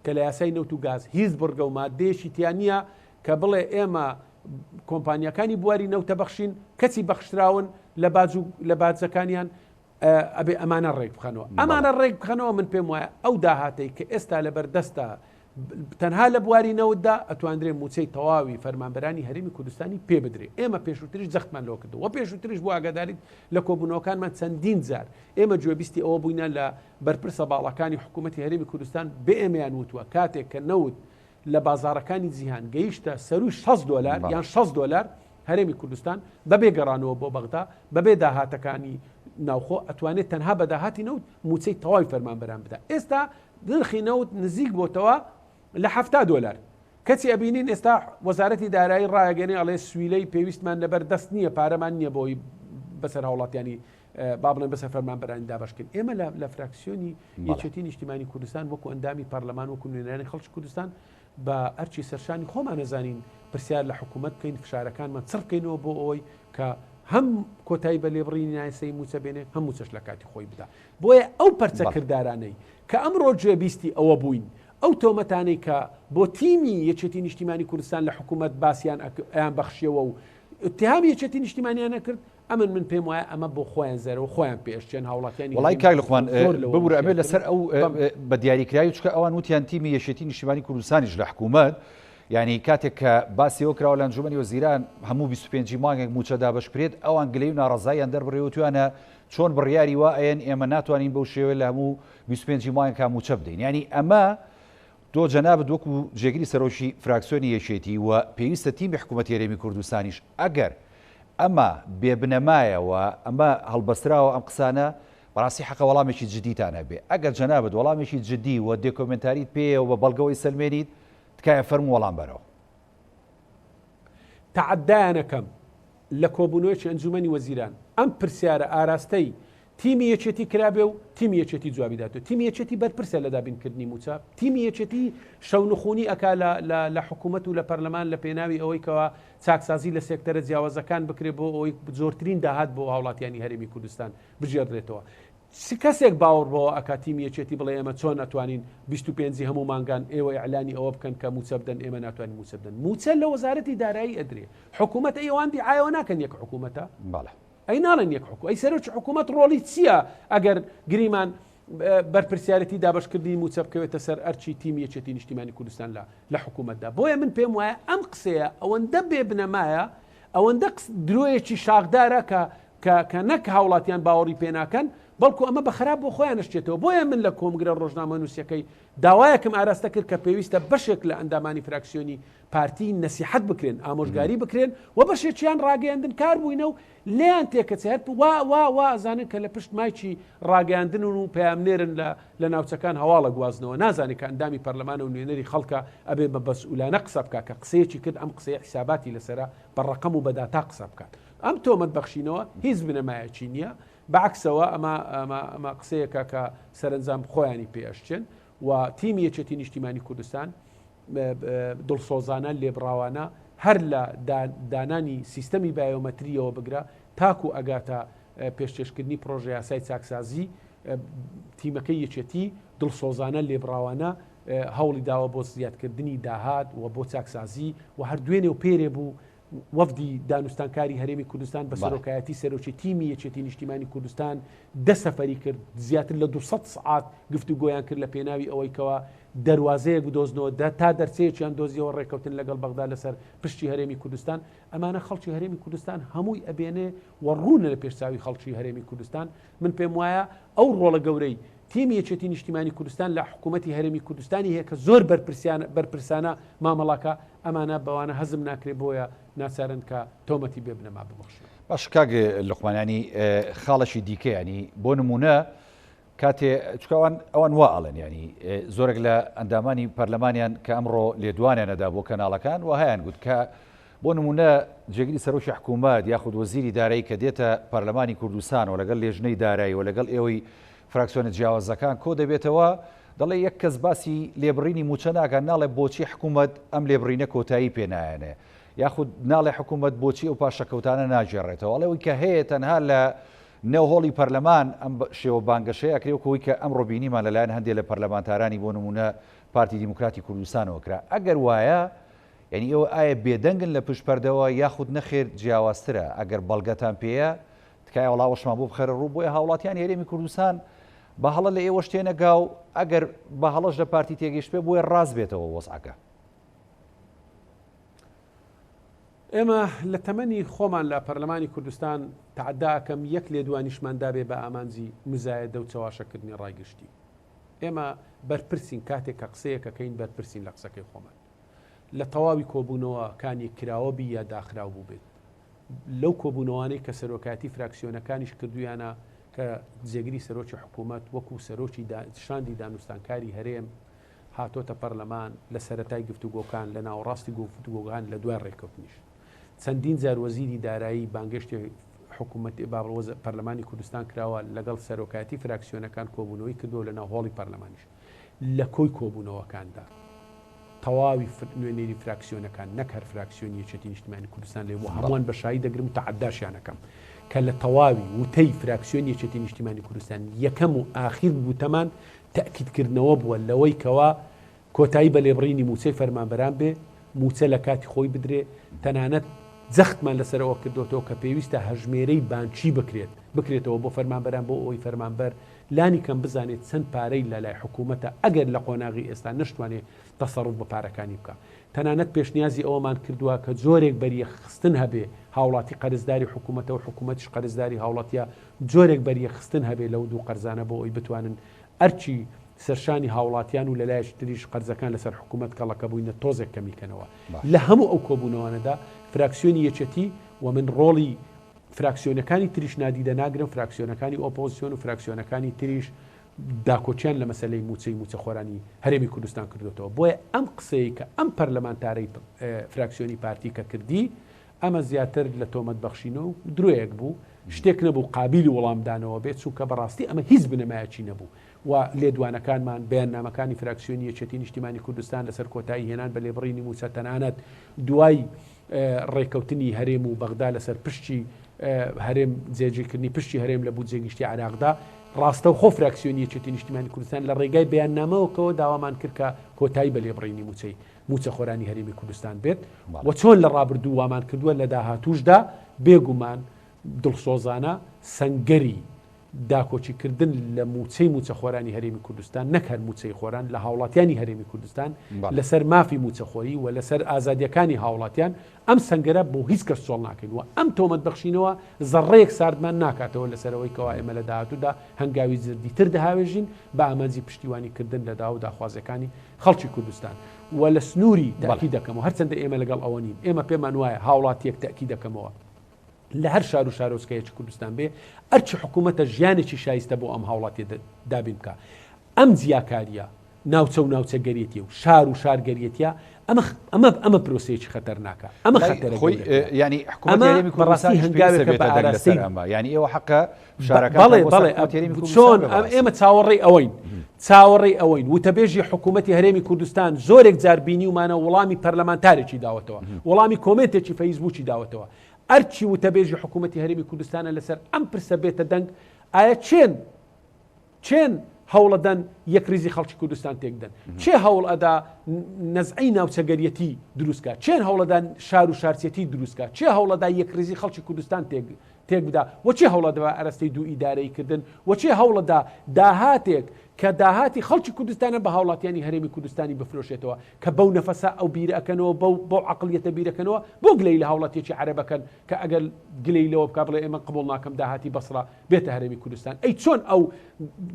کە لە یاسای نەوت و گاز هیچ بڕگە و ماددەیەکی تیا نییە کە بڵێ ئێمە کۆمپانیاکانی بواری نەوتە بەخشین کەچی بەخشراون لە باج و لە باجەکانیان ئەبێ ئەمانە ڕێک بخەنەوە ئەمانە ڕێک بخەنەوە من پێم وایە ئەو داهاتەی کە ئێستا لەبەر دەستە تەنها لە بواری نەوتدا ئەتواندرێ مووچەی تەواوی فەرمانبەرانی هەرێمی کوردستانی پێ بدرێ. ئێمە پێشووتریش جەختمان لەوە کردەوە و پێشووتریش بۆ ئاگاداریت لە کۆبوونەوەکانمان چەندین جار ئێمە گوێبیستی ئەوە بووینە لە بەرپرسە باڵاکانی حکوومەتی هەرێمی کوردستان بە ئێمەیان وتووە کاتێک کە نەوت لە بازاڕەکانی جیهان گەیشتە سەرووی 60 دۆلار یان 60 دۆلار هەرێمی کوردستان بەبێ گەڕانەوە بۆ بەغدا بەبێ داهاتەکانی ناوخۆ ئەتوانێت تەنها بە داهاتی نەوت مووچەی تەواوی فەرمانبەران بدا. ئێستا نرخی نەوت نزیک بۆتەوە لە 70 دۆلار کەچی ئەبینین ئێستا وەزارەتی دارایی ڕایەگەێنێ ئەڵێ سویلەی پێویستمان لەبەر دەست نییە پارەمان نییە بۆی بەسەر هاوڵاتیانی با بڵێن بەسەر فەرمانبەرانی دابشکن ئێمە لە فراکسیۆنی یەکێتی نیشتیمانی کوردستان وەکو ئەندامی پەرلەمان وەکو نوێنەرانی خەڵکی کوردستان بە ئەرکی سەرشانی خۆمان ئەزانین پرسیار لە حکوومەت بکەین فشارەکانمان چڕ بکەینەوە بۆ ئەوەی کە هەم کۆتایی بە لێبڕینی نایاسایی مووچە بێنێ هەم مووچەش لە کاتی خۆی بدا بۆیە ئەو پەرچەکردارانەی کە ئەمڕۆ گوێبیستی ئەوە بووین، ئەو تۆمەتانەی کە بۆ تیمی یەکێتی نیشتیمانی کوردستان لە حکوومەت باسیان ئەیان بەخشیەوە و اتهامی یەکێتی نیشتیمانیان ئەکرد، ئەمن من پێم وایە ئەمە بۆ خۆیان زەرە و خۆیان پێ ئەشچێن هاوڵاتیانی وەڵای هەرێمی کاک لوقمان کوردستان زۆر لەوە ببورە ئەمەوێ وشیارترن لەسەر ئەو بەم بە دیاریکراوی چونکە ئەوان وتیان تیمی یەکێتی نیشتیمانی کوردستانیش لە حکوومەت یانی کاتێک کە باسی ئەوە کراوە لە ئەنجومەنی وەزیران هەموو 25 ی مانگێک مووچە دابەش بکرێت ئەوان گلەیی و ناڕەزاییان دەربڕیوە وتویانە چۆن بڕیاری وا ئەیەن ئێمە ناتوانین بەو شێوەیە لە هەموو 25 ی مانگێکا مووچە بدەین یانی ئەمە تۆ جەنابت وەکو جێگری سەرۆکی فراکسیۆنی یەکێتی و پێویستە تیمی حکوومەتی هەرێمی کوردستانیش ئەگەر ئەمە بێ بنەمایە و ئەمە هەڵبەستراوە ئەم قسانە بەڕاستی حەقە وەڵامێکی جدیتان هەبێ ئەگەر جەنابت وەڵامێکی جدی و دێکۆمێنتاریت پێیە و بە بەڵگەوە ئیسەلمێنیت تکایە فەرموو وەڵام بەرەوە. تەعەدایان ئەکەم لە کۆبوونەوەیەکی ئەنجوومەنی وەزیران ئەم پرسیارە ئاراستەی تیمی یەکێتی کرابێ و تیمی یەکێتی جوابی داتەوە. تیمی یەکێتی بەرپرسە لە دابینکردنی مووچە، تیمی یەکێتی شەونخوونی ئەکا لە لە لە حکوومەت و لە پەرلەمان لە پێناوی ئەوەی کەوا چاکسازی لە سێکتەرە جیاوازەکان بکرێ بۆ ئەوەی زۆرترین داهات بۆ هاوڵاتیانی هەرێمی کوردستان بگێڕدرێتەوە. چ کەسێک باوەڕ بەوە ئەکا تیمی یەکێتی بڵێ ئێمە چۆن ئەتوانین 25 ی هەموو مانگان ئێوە ئیعلانی ئەوە بکەن کە مووچە بدەن ئێمە ناتوانین مووچە بدەن مووچە لە وەزارەتی دارایی ئەدرێ حکوومەت ئەی ئەوان دیعایەوە ناکەن یەک حکوومەتە بەڵێ. ئەی ناڵێن یەک حکو ئەی سەرۆکی حکوومەت ڕۆڵی چییە ئەگەر گریمان بەرپرسیارەتی دابەشکردنی مووچە بکەوێتە سەر ئەرکی تیمی یەکێتی نیشتیمانی کوردستان لە لە حکوومەتدا بۆیە من پێم وایە ئەم قسەیە ئەوەندە بێ بنەمایە ئەوەندە درۆیەکی شاخدارە کە کە کە نەک هاوڵاتیان باوەڕی پێ ناکەن بەڵکو ئەمە بە خراپ بۆ خۆیان ئەشچێتەوە بۆیە من لە کۆنگرە ڕۆژنامەنووسیەکەی داوایەکم ئاراستە کرد کە پێویستە بەشێک لە ئەندامانی فراکسیۆنی پارتی نەسیحەت بکرێن ئامۆژگاری بکرێن و بەشێکیان ڕاگەیاندنکار بووینە و لێیان تێکەچێ هەر وا وا وا ئەزانن کە لە پشت مایکی ڕاگەیاندنن و پەیامنێرن لە لە ناوچەکان هەواڵە گوازنەوە نازانێت کە ئەندامی پەرلەمانە و نوێنەری خەڵکە ئەبێ بە مەسئولانە قسە بکا کە قسەیەکی کرد ئەم قسەیە حیساباتی لەسەرە بە ڕەقەم و بە داتا قسە بکات ئەم تۆمەت بەخشینەوە هیچ بنەمایەکی نییە بە عەکسەوە ئەمە ئەمە ئەمە قسەیەکە کە سەرەنجام خۆیانی پێ ئەشچێن و تیمی یەکێتی نیشتیمانی کوردستان دڵسۆزانە لێبڕاوانە هەر لە دانانی سیستەمی بایۆمەتریەوە بگرە تاکو ئەگاتە پێشکێشکردنی پرۆژە یاسای چاکسازی تیمەکەی یەکێتی دڵسۆزانە لێبڕاوانە هەوڵی داوە بۆ زیادکردنی داهات و بۆ چاکسازی و هەر دوێنێ و پێرێ بوو وەفدی دانوستانکاری هەرێمی کوردستان بە سەرۆکایەتی سەرۆکی تیمی یەکێتی نیشتیمانی کوردستان دە سەفەری کرد، زیاتر لە 200 سەعات گفتوگۆیان کرد لە پێناوی ئەوەی کەوا دەروازەیەک بدۆزنەوە تا دەرچەیەکیان دۆزیەوە ڕێککەوتن لەگەڵ بەغدا لەسەر پشتی هەرێمی کوردستان. ئەمانە خەڵکی هەرێمی کوردستان هەمووی ئەبێنێ و ڕوونە لە پێش چاوی خەڵکی هەرێمی کوردستان. من پێم وایە ئەو ڕۆڵە گەورەی تیمی یەکێتی نیشتیمانی کوردستان لە حکوومەتی هەرێمی کوردستانی هەیە کە زۆر بەرپرسانە مامەڵاکە، ئەمانە بەوانە هەزم ناکرێ بۆیە ناچارن کە تۆمەتی بێ بنەما ببەخشن. باشە کاک لوقمان یانی خاڵێکی دیکە یانی بۆ نموونە کاتێ چونکە ئەوان ئەوان وا ئەڵێن یانی زۆرێک لە ئەندامانی پەرلەمانیان کە ئەمڕۆ لێدوانیان ئەدا بۆ کەناڵەکان وەهایان گوت کە بۆ نموونە جێگری سەرۆکی حکوومەت یاخود وەزیری دارایی کە دێتە پەرلەمانی کوردستان و لەگەڵ لێژنەی دارایی و لەگەڵ ئێوەی فراکسیۆنە جیاوازەکان کۆ دەبێتەوە. دەڵێ یەک کەس باسی لێبڕینی مووچە ناکات، ناڵێ بۆچی حکوومەت ئەم لێبڕینە کۆتایی پێ نایەنێ، یاخود ناڵێ حکوومەت بۆچی ئەو پاشەکەوتانە ناگێڕێتەوە، ئەڵێ ئەوی کە هەیە تەنها لە نێو هۆڵی پەرلەمان ئەم شێوە بانگەشەیە ئەکرێ وەکو ئەوەی کە ئەمڕۆ بینیمان لەلایەن هەندێ لە پەرلەمانتارانی بۆ نموونە پارتی دیموکراتی کوردستانەوە کرا. ئەگەر وایە یانی ئێوە ئایا بێدەنگن لە پشت پەردەوە یاخود نەخێر جیاوازترە؟ ئەگەر بەڵگەتان پێیە تکایە وەڵاوەشمان بۆ بخەرە ڕوو، بۆیە هاوڵاتیانی هەرێمی کوردستان بە هەڵە لە ئێوەش تێنەگا و ئەگەر بە هەڵەش لە پارتی تێگەیشتبێ بۆیە ڕاست بێتەوە وەزعەکە. ئێمە لە تەمەنی خۆمان لە پەرلەمانی کوردستان تەعەدا ئەکەم یەک لێدوانیشمان دابێ بە ئامانجی مزایەدە و چەواشەکردنی ڕای گشتی. ئێمە بەرپرسین کاتێک کە قسەیەک ئەکەین بەرپرسین لە قسەکەی خۆمان. لە تەواوی کۆبوونەوەکانی کراوە بی یا داخراو بووبێت. لەو کۆبوونەوانەی کە سەرۆکایەتی فراکسیۆنەکانیش کردوویانە کە جێگری سەرۆکی حکوومەت وەکو سەرۆکی شاندی دانوستانکاری هەرێم هاتۆتە پەرلەمان لە سەرەتای گفتوگۆکان، لە ناوەڕاستی گفتوگۆکان، لە دوای ڕێککەوتنیش. چەندین جار وەزیری دارایی بانگێشتی حکوومەت با پەرلەمانی کوردستان کراوە، لەگەڵ سەرۆکایەتی فراکسیۆنەکان کۆبوونەوەی کردووە لە ناو هۆڵی پەرلەمانیش. لە کۆی کۆبوونەوەکاندا تەواوی نوێنەری فراکسیۆنەکان نەک هەر فراکسیۆنی یەکێتی نیشتمانی کوردستان لێ بۆ هەمووان بە شایی دەگرم و تەعەداشیان ئەکەم کە لە تەواوی وتەی فراکسیۆنی یەکێتی نیشتیمانی کوردستان یەکەم و ئاخیر وتەمان تەئکیدکردنەوە بووە لەوەی کەوا کۆتایی بە لێبڕینی مووچەی فەرمانبەران بێ، مووچە لە کاتی خۆی بدرێ، تەنانەت جەختمان لەسەر ئەوە کردۆتەوە کە پێویستە هەژمێرەی بانکی بکرێت بکرێتەوە بۆ فەرمانبەران بۆ ئەوەی فەرمانبەر لانی کەم بزانێت چەند پارەی لە لای حکوومەتە ئەگەر لە قۆناغی ئێستا نەشتوانێ تەسەروف بە پارەکانی بکا. تەنانەت پێشنیازی ئەوەمان کردووە کە جۆرێک بەریەکخستن هەبێ، هاوڵاتی قەرزداری حکوومەتە و حکوومەتیش قەرزداری هاوڵاتییە، جۆرێک بەریەکخستن هەبێ لەو دوو قەرزانە بۆ ئەوەی بتوانن ئەرکی سەرشانی هاوڵاتیان و لەلایەکی تریش قەرزەکان لەسەر حکوومەت کەڵەکە بووینە تۆزێک کەمی کەنەوە. لە هەموو ئەو کۆبوونەوانەدا فراکسیۆنی یەکێتی و من ڕۆڵی فراکسیۆنەکانی تریش نادیدە ناگرم، فراکسیۆنەکانی ئۆپۆزسیۆن و فراکسیۆنەکانی تریش داکۆکیان لە مەسەلەی مووچەی مووچەخۆرانی هەرێمی کوردستان کردۆتەوە. بۆیە ئەم قسەیەی کە ئەم پەرلەمانتارەی فراکسیۆنی پارتی کە کردی، ئەمە زیاتر لە تۆمەت بەخشینەوە و درۆیەک بوو، شتێک نەبوو قابیلی وەڵامدانەوە بێت، چونکە بەڕاستی ئەمە هیچ بنەمایەکی نەبوو و لێدوانەکانمان، بەیاننامەکانی فراکسیۆنی یەکێتی نیشتیمانی کوردستان لەسەر کۆتایی هێنان بە لێبڕینی مووچە تەنانەت دوای ڕێکەوتنی هەرێم و بەغدا لەسەر پشکی هەرێم جێگیرکردنی پشکی هەرێم لە بودجەی گشتی عێراقدا، ڕاستەوخۆ فراکسیۆنی یەکێتی نیشتیمانی کوردستان لە ڕێگای بەیاننامەوەکەوە داوامان کرد کە کۆتایی بە لێبڕینی مووچەی مووچەخۆرانی هەرێمی کوردستان بێت و چۆن لە ڕابردوو وامان کردووە لە داهاتووشدا بێگومان دڵسۆزانە سەنگەری داکۆکیکردن لە مووچەی مووچەخۆرانی هەرێمی کوردستان نەک هەر مووچەی خۆران لە هاوڵاتیانی هەرێمی کوردستان لەسەر مافی مووچەخۆری و لەسەر ئازادیەکانی هاوڵاتیان ئەم سەنگەرە بۆ هیچ کەس چۆڵ ناکەین و ئەم تۆمەت بەخشینەوە زەڕەیەک ساردمان ناکاتەوە لەسەرەوەی کەوا ئێمە لە داهاتوودا هەنگاوی جدیتر دەهاوێژین بە ئامانجی پشتیوانی کردن لە داوا و داخوازیەکانی خەڵکی کوردستان و لە سنووری تەئکید دەکەمەوە هەرچەندە ئێمە لەگەڵ ئەوە نین ئێمە پێمان وایە هاوڵاتیەک تەئکید دەکەمەوە لە هەر شار و شارۆچکەیەکی کوردستان بێ ئەرکی حکوومەتە ژیانێکی شایستە بۆ ئەم هاوڵاتیە دابین بکا ئەم جیاکاریە ناوچە و ناوچەگەریەتی و شار و شارگەریەتە ئەمە ئەمە ئەمە پرۆسەیەکی خەتەرناکە ئەمە خەتەرە خۆی ینی حکوومەتی هەرێمی کوردستان هەنگاوێکە بە ئاراستەی ئەمە یعنی ئێوە حەقە شارەکان بەڵێ بەڵێ چۆن ئێمە چاوەڕێی ئەوەین چاوەڕێی ئەوەین وتەبێژی حکوومەتی هەرێمی کوردستان زۆرێک جار بینیومانە وڵامی پەرلەمانتارێکی داوەتەوە وڵامی کۆمێنتێکی فەیسبووکی داوەتەوە ئەرکی وتەبێژی حکوومەتی هەرێمی کوردستانە لەسەر ئەم پرسە بێتە دەنگ ئایا چێن چێن هەوڵەدەن یەکریزی خەڵکی کوردستان تێکدەن چێ هەوڵ ئەدا نەزعی ناوچەگەریەتی دروستکە چێن هەوڵەدان شار و شارچێتی دروستکە چێ هەوڵەدا یەکریزی خەڵکی کوردستان تێک تێک بدا و چێ هەوڵەدا ئەرەستەی دوو ئیدارەی کردن و چێ هەوڵەدا داهاتێک کە داهاتی خەڵکی کوردستانە بە هاوڵاتیانی هەرێمی کوردستانی بفرۆشێتەوە کە بەو نەفەسە ئەو بیرە ئەکەنەوە بەو بەو عەقڵیەتە بیرەکەنەوە بۆ گلەیی لە هاوڵاتیەکی عەرەب ئەکەن کە ئەگەر گلەیی لەوە بکا بڵێ ئێمە قبوڵ ناکەم داهاتی بەسڕە بێتە هەرێمی کوردستان ئەی چۆن ئەو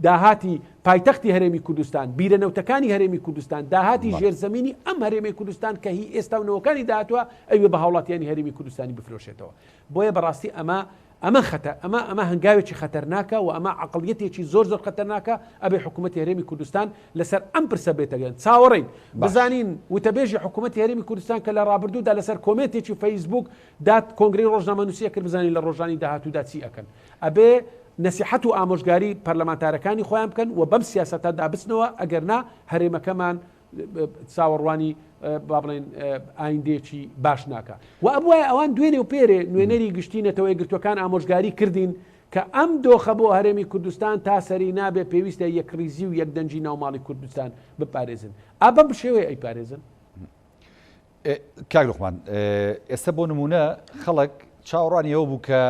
داهاتی پایتەختی هەرێمی کوردستان بیرە نەوتەکانی هەرێمی کوردستان داهاتی ژێرزەمینی ئەم هەرێمی کوردستان کە هی ئێستا و نەوەکانی داهاتوە ئەوێ بە هاوڵاتیانی هەرێمی کوردستانی بفرۆشێتەوە بۆیە بەڕاستی ئەمە ئەمە خەتە ئەمە ئەمە هەنگاوێکی خەتەرناکە و ئەمە عەقڵیەتێکی زۆر زۆر خەتەرناکە ئەبێ حکوومەتی هەرێمی کوردستان لەسەر ئەم پرسە بێتەگەن چاوەڕێین بزانین وتەبێژی حکوومەتی هەرێمی کوردستان کە لە ڕابردوودا لەسەر کۆمێنتێکی فەیسبوک دات کۆنگرەی ڕۆژنامەنووسی ئەکرد بزانین لە ڕۆژانی داهاتوودا چی ئەکەن ئەبێ. نەسیحەت و ئامۆژگاری پەرلەمانتارەکانی خۆیان بکەن و بەم سیاسەتەدا بچنەوە، ئەگەرنا هەرێمەکەمان چاوەڕوانی با بڵێن ئایندەیەکی باش ناکا. و ئەبوایە ئەوان دوێنێ و پێرێ نوێنەری گشتی نەتەوە یەکگرتووەکان ئامۆژگاری کردین کە ئەم دۆخە بۆ هەرێمی کوردستان تا سەری نابێ پێویستە یەکڕیزی و یەکدەنگی ناو ماڵی کوردستان بپارێزن. ئا بەم شێوەیە ئەیپارێزن. کاک لوقمان ئێستا بۆ نمونە خەڵک چاوەڕوانی ئەوە بوو کە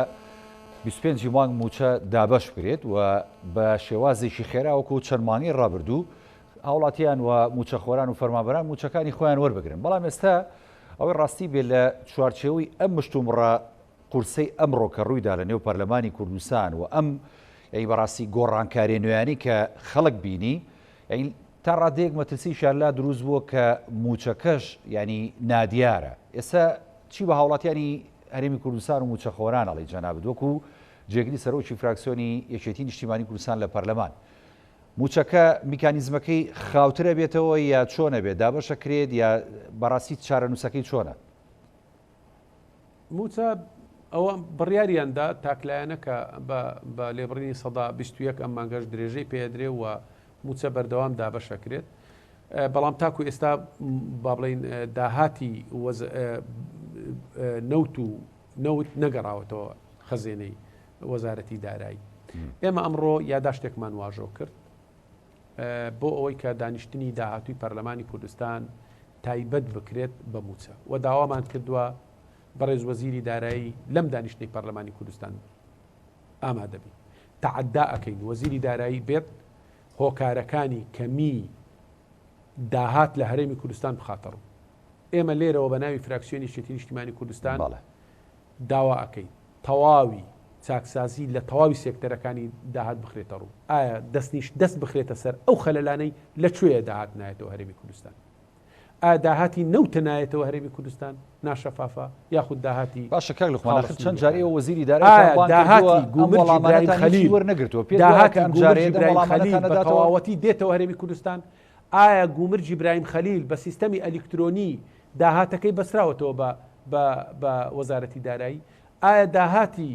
25 مانگ موچە دابەش بکرێت و بە شێوازێکی خێرا وەکو چەند مانگی ڕابردوو هاوڵاتیان و موچەخۆران و فەرمانبەران موچەکانی خۆیان وەربگرن بەڵام ئێستا ئەوەی ڕاستی بێ لە چوارچێوەی ئەم مشتومڕە قورسەی ئەمڕۆ کە ڕوویدا لە نێو پەرلەمانی کوردستان و ئەم یعنی بەڕاستی گۆڕانکاریە نوێیانەی کە خەڵک بینی یعنی تا ڕادەیەک مەترسیشیان لا دروست بووە کە مووچەکەش یعنی نادیارە. ئێستا چی بە هاوڵاتیانی هەرێمی کوردستان و مووچەخۆران ئەڵێی جەنابت وەکو جێگری سەرۆکی فراکسیۆنی یەکێتی نیشتیمانی کوردستان لە پەرلەمان؟ مووچەکە میکانیزمەکەی خاوتر ئەبێتەوە یا چۆن ئەبێت دابەش ئەکرێت یا بەڕاستی چارەنووسەکەی چۆنە؟ مووچە ئەوە بڕیاریان دا تاکلایەنە کە بە لێبڕینی 21% ئەم مانگەش درێژەی پێدرێ و مووچە بەردەوام دابەش ئەکرێت بەڵام تاکو ئێستا با بڵین داهاتی نەوت و نەوت نەگەڕاوەتەوە خەزێنەی وەزارەتی دارایی ئێمە ئەمڕۆ یاداشتێکمان واژۆ کرد بۆ ئەوەی کە دانیشتنی داهاتووی پەرلەمانی کوردستان تایبەت بکرێت بە مووچە و داوامان کردووە بەڕێز وەزیری دارایی لەم دانیشتنەی پەرلەمانی کوردستان ئامادەبی تەعەدا ئەکەین وەزیری دارایی بێت هۆکارەکانی کەمی داهات لە هەرێمی کوردستان بخاتە ڕوو ئێمە لێرەوە بە ناوی فراکسیۆنی یەکێتی نیشتیمانی کوردستان داوا ئەکەین تەواوی چاکسازی لە تەواوی سێکتەرەکانی داهات بخرێتە ڕوو ئایا دەستنیش دەست بخرێتە سەر ئەو خەلەلانەی لە کوێیە داهات نایەتەوە هەرێمی کوردستان ئایا داهاتی نەوتە نایەتەوە هەرێمی کوردستان ناشەفافە یاخود داهاتی باشە کاک لوقمان ئاخر چەند جار ئێوە وەزیری دارایتان بانگ کردووە ئەم وەڵامانەتان هیچی وەرنەگرتووە پێت وایە کە ئەم جارەیە دەم وەڵامانەتان بە تەواوەتی دێتەوە هەرێمی کوردستان ئایا گومرگی برایم خەلیل بە سیستەمی ئەلیکترۆنی داهاتەکەی بەسراوەتەوە بە بە بە وەزارەتی دارایی ئایا داهاتی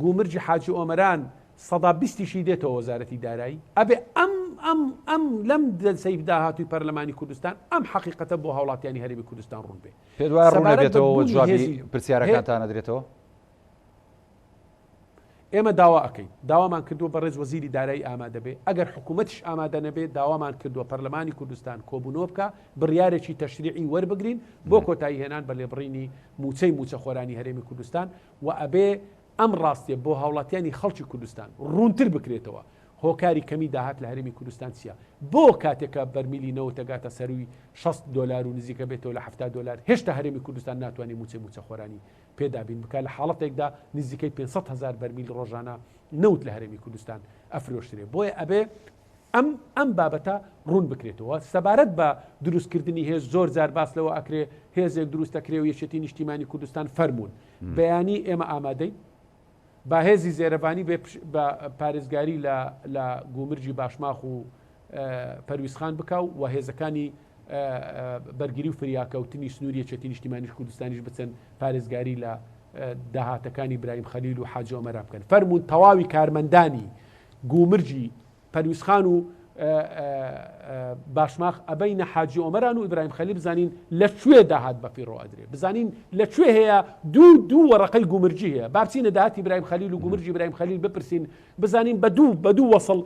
گومرگی حاجی ئۆمەران سەدا بیستیشی دێتەوە وەزارەتی دارایی؟ ئەبێ ئەم ئەم ئەم لەم جەلسەی داهاتووی پەرلەمانی کوردستان ئەم حەقیقەتە بۆ هاوڵاتیانی هەرێمی کوردستان ڕوون بێ. پێت وایە ڕوون ئەبێتەوە و جوابی پرسیارەکانتان ئەدرێتەوە؟ ئێمە داوا ئەکەین، داوامان کردووە بەڕێز وەزیری دارایی ئامادە بێ، ئەگەر حکوومەتیش ئامادە نەبێ داوامان کردووە پەرلەمانی کوردستان کۆبوونەوە بکا، بڕیارێکی تەشریعی وەربگرین بۆ کۆتایی هێنان بە لێبڕینی مووچەی مووچەخۆرانی هەرێمی کوردستان و ئەبێ ئەم ڕاستیە بۆ هاوڵاتیانی خەڵکی کوردستان ڕوونتر بکرێتەوە، هۆکاری کەمی داهات لە هەرێمی کوردستان چیە؟ بۆ کاتێک کە بەرمیلی نەوت دەگاتە سەرووی 60 دۆلار و نزیکە بێتەوە لە 70 دۆلار هێشتا هەرێمی کوردستان ناتوانێت مووچەی مووچەخۆرانی پێ دابین بکات لە حاڵەتێکدا نزیکەی 500 هەزار بەرمیل ڕۆژانە نەوت لە هەرێمی کوردستان ئەفرۆشترێ بۆیە ئەبێ ئەم ئەم بابەتە ڕوون بکرێتەوە سەبارەت بە دروستکردنی هێز زۆر جار باس لەوە ئەکرێ هێزێک دروست دەکرێ و یەکێتی نیشتیمانی کوردستان فەرموون بەیانی ئێمە ئامادەین با هێزی زێرەڤانی بێ بە پارێزگاری لە لە گومرگی باشماخ و پەرویزخان بکا و هێزەکانی بەرگری و فریاکەوتنی سنووری یەکێتی نیشتیمانی کوردستانیش بچن پارێزگاری لە داهاتەکانی برایم خەلیل و حاجی ئۆمەران بکەن فەرموون تەواوی کارمەندانی گومرگی پەرویزخان و باشماخ ئەبەینە حاجی ئۆمەران و ئیبراهیم خەلیل بزانین لە کوێ داهات بە فیڕۆ ئەدرێ بزانین لە کوێ هەیە دوو دوو وەڕەقەی گومرگی هەیە با بچینە داهاتی ئیبراهیم خەلیل و گومرگی ئیبراهیم خەلیل بپرسین بزانین بە دوو بە دوو وەسڵ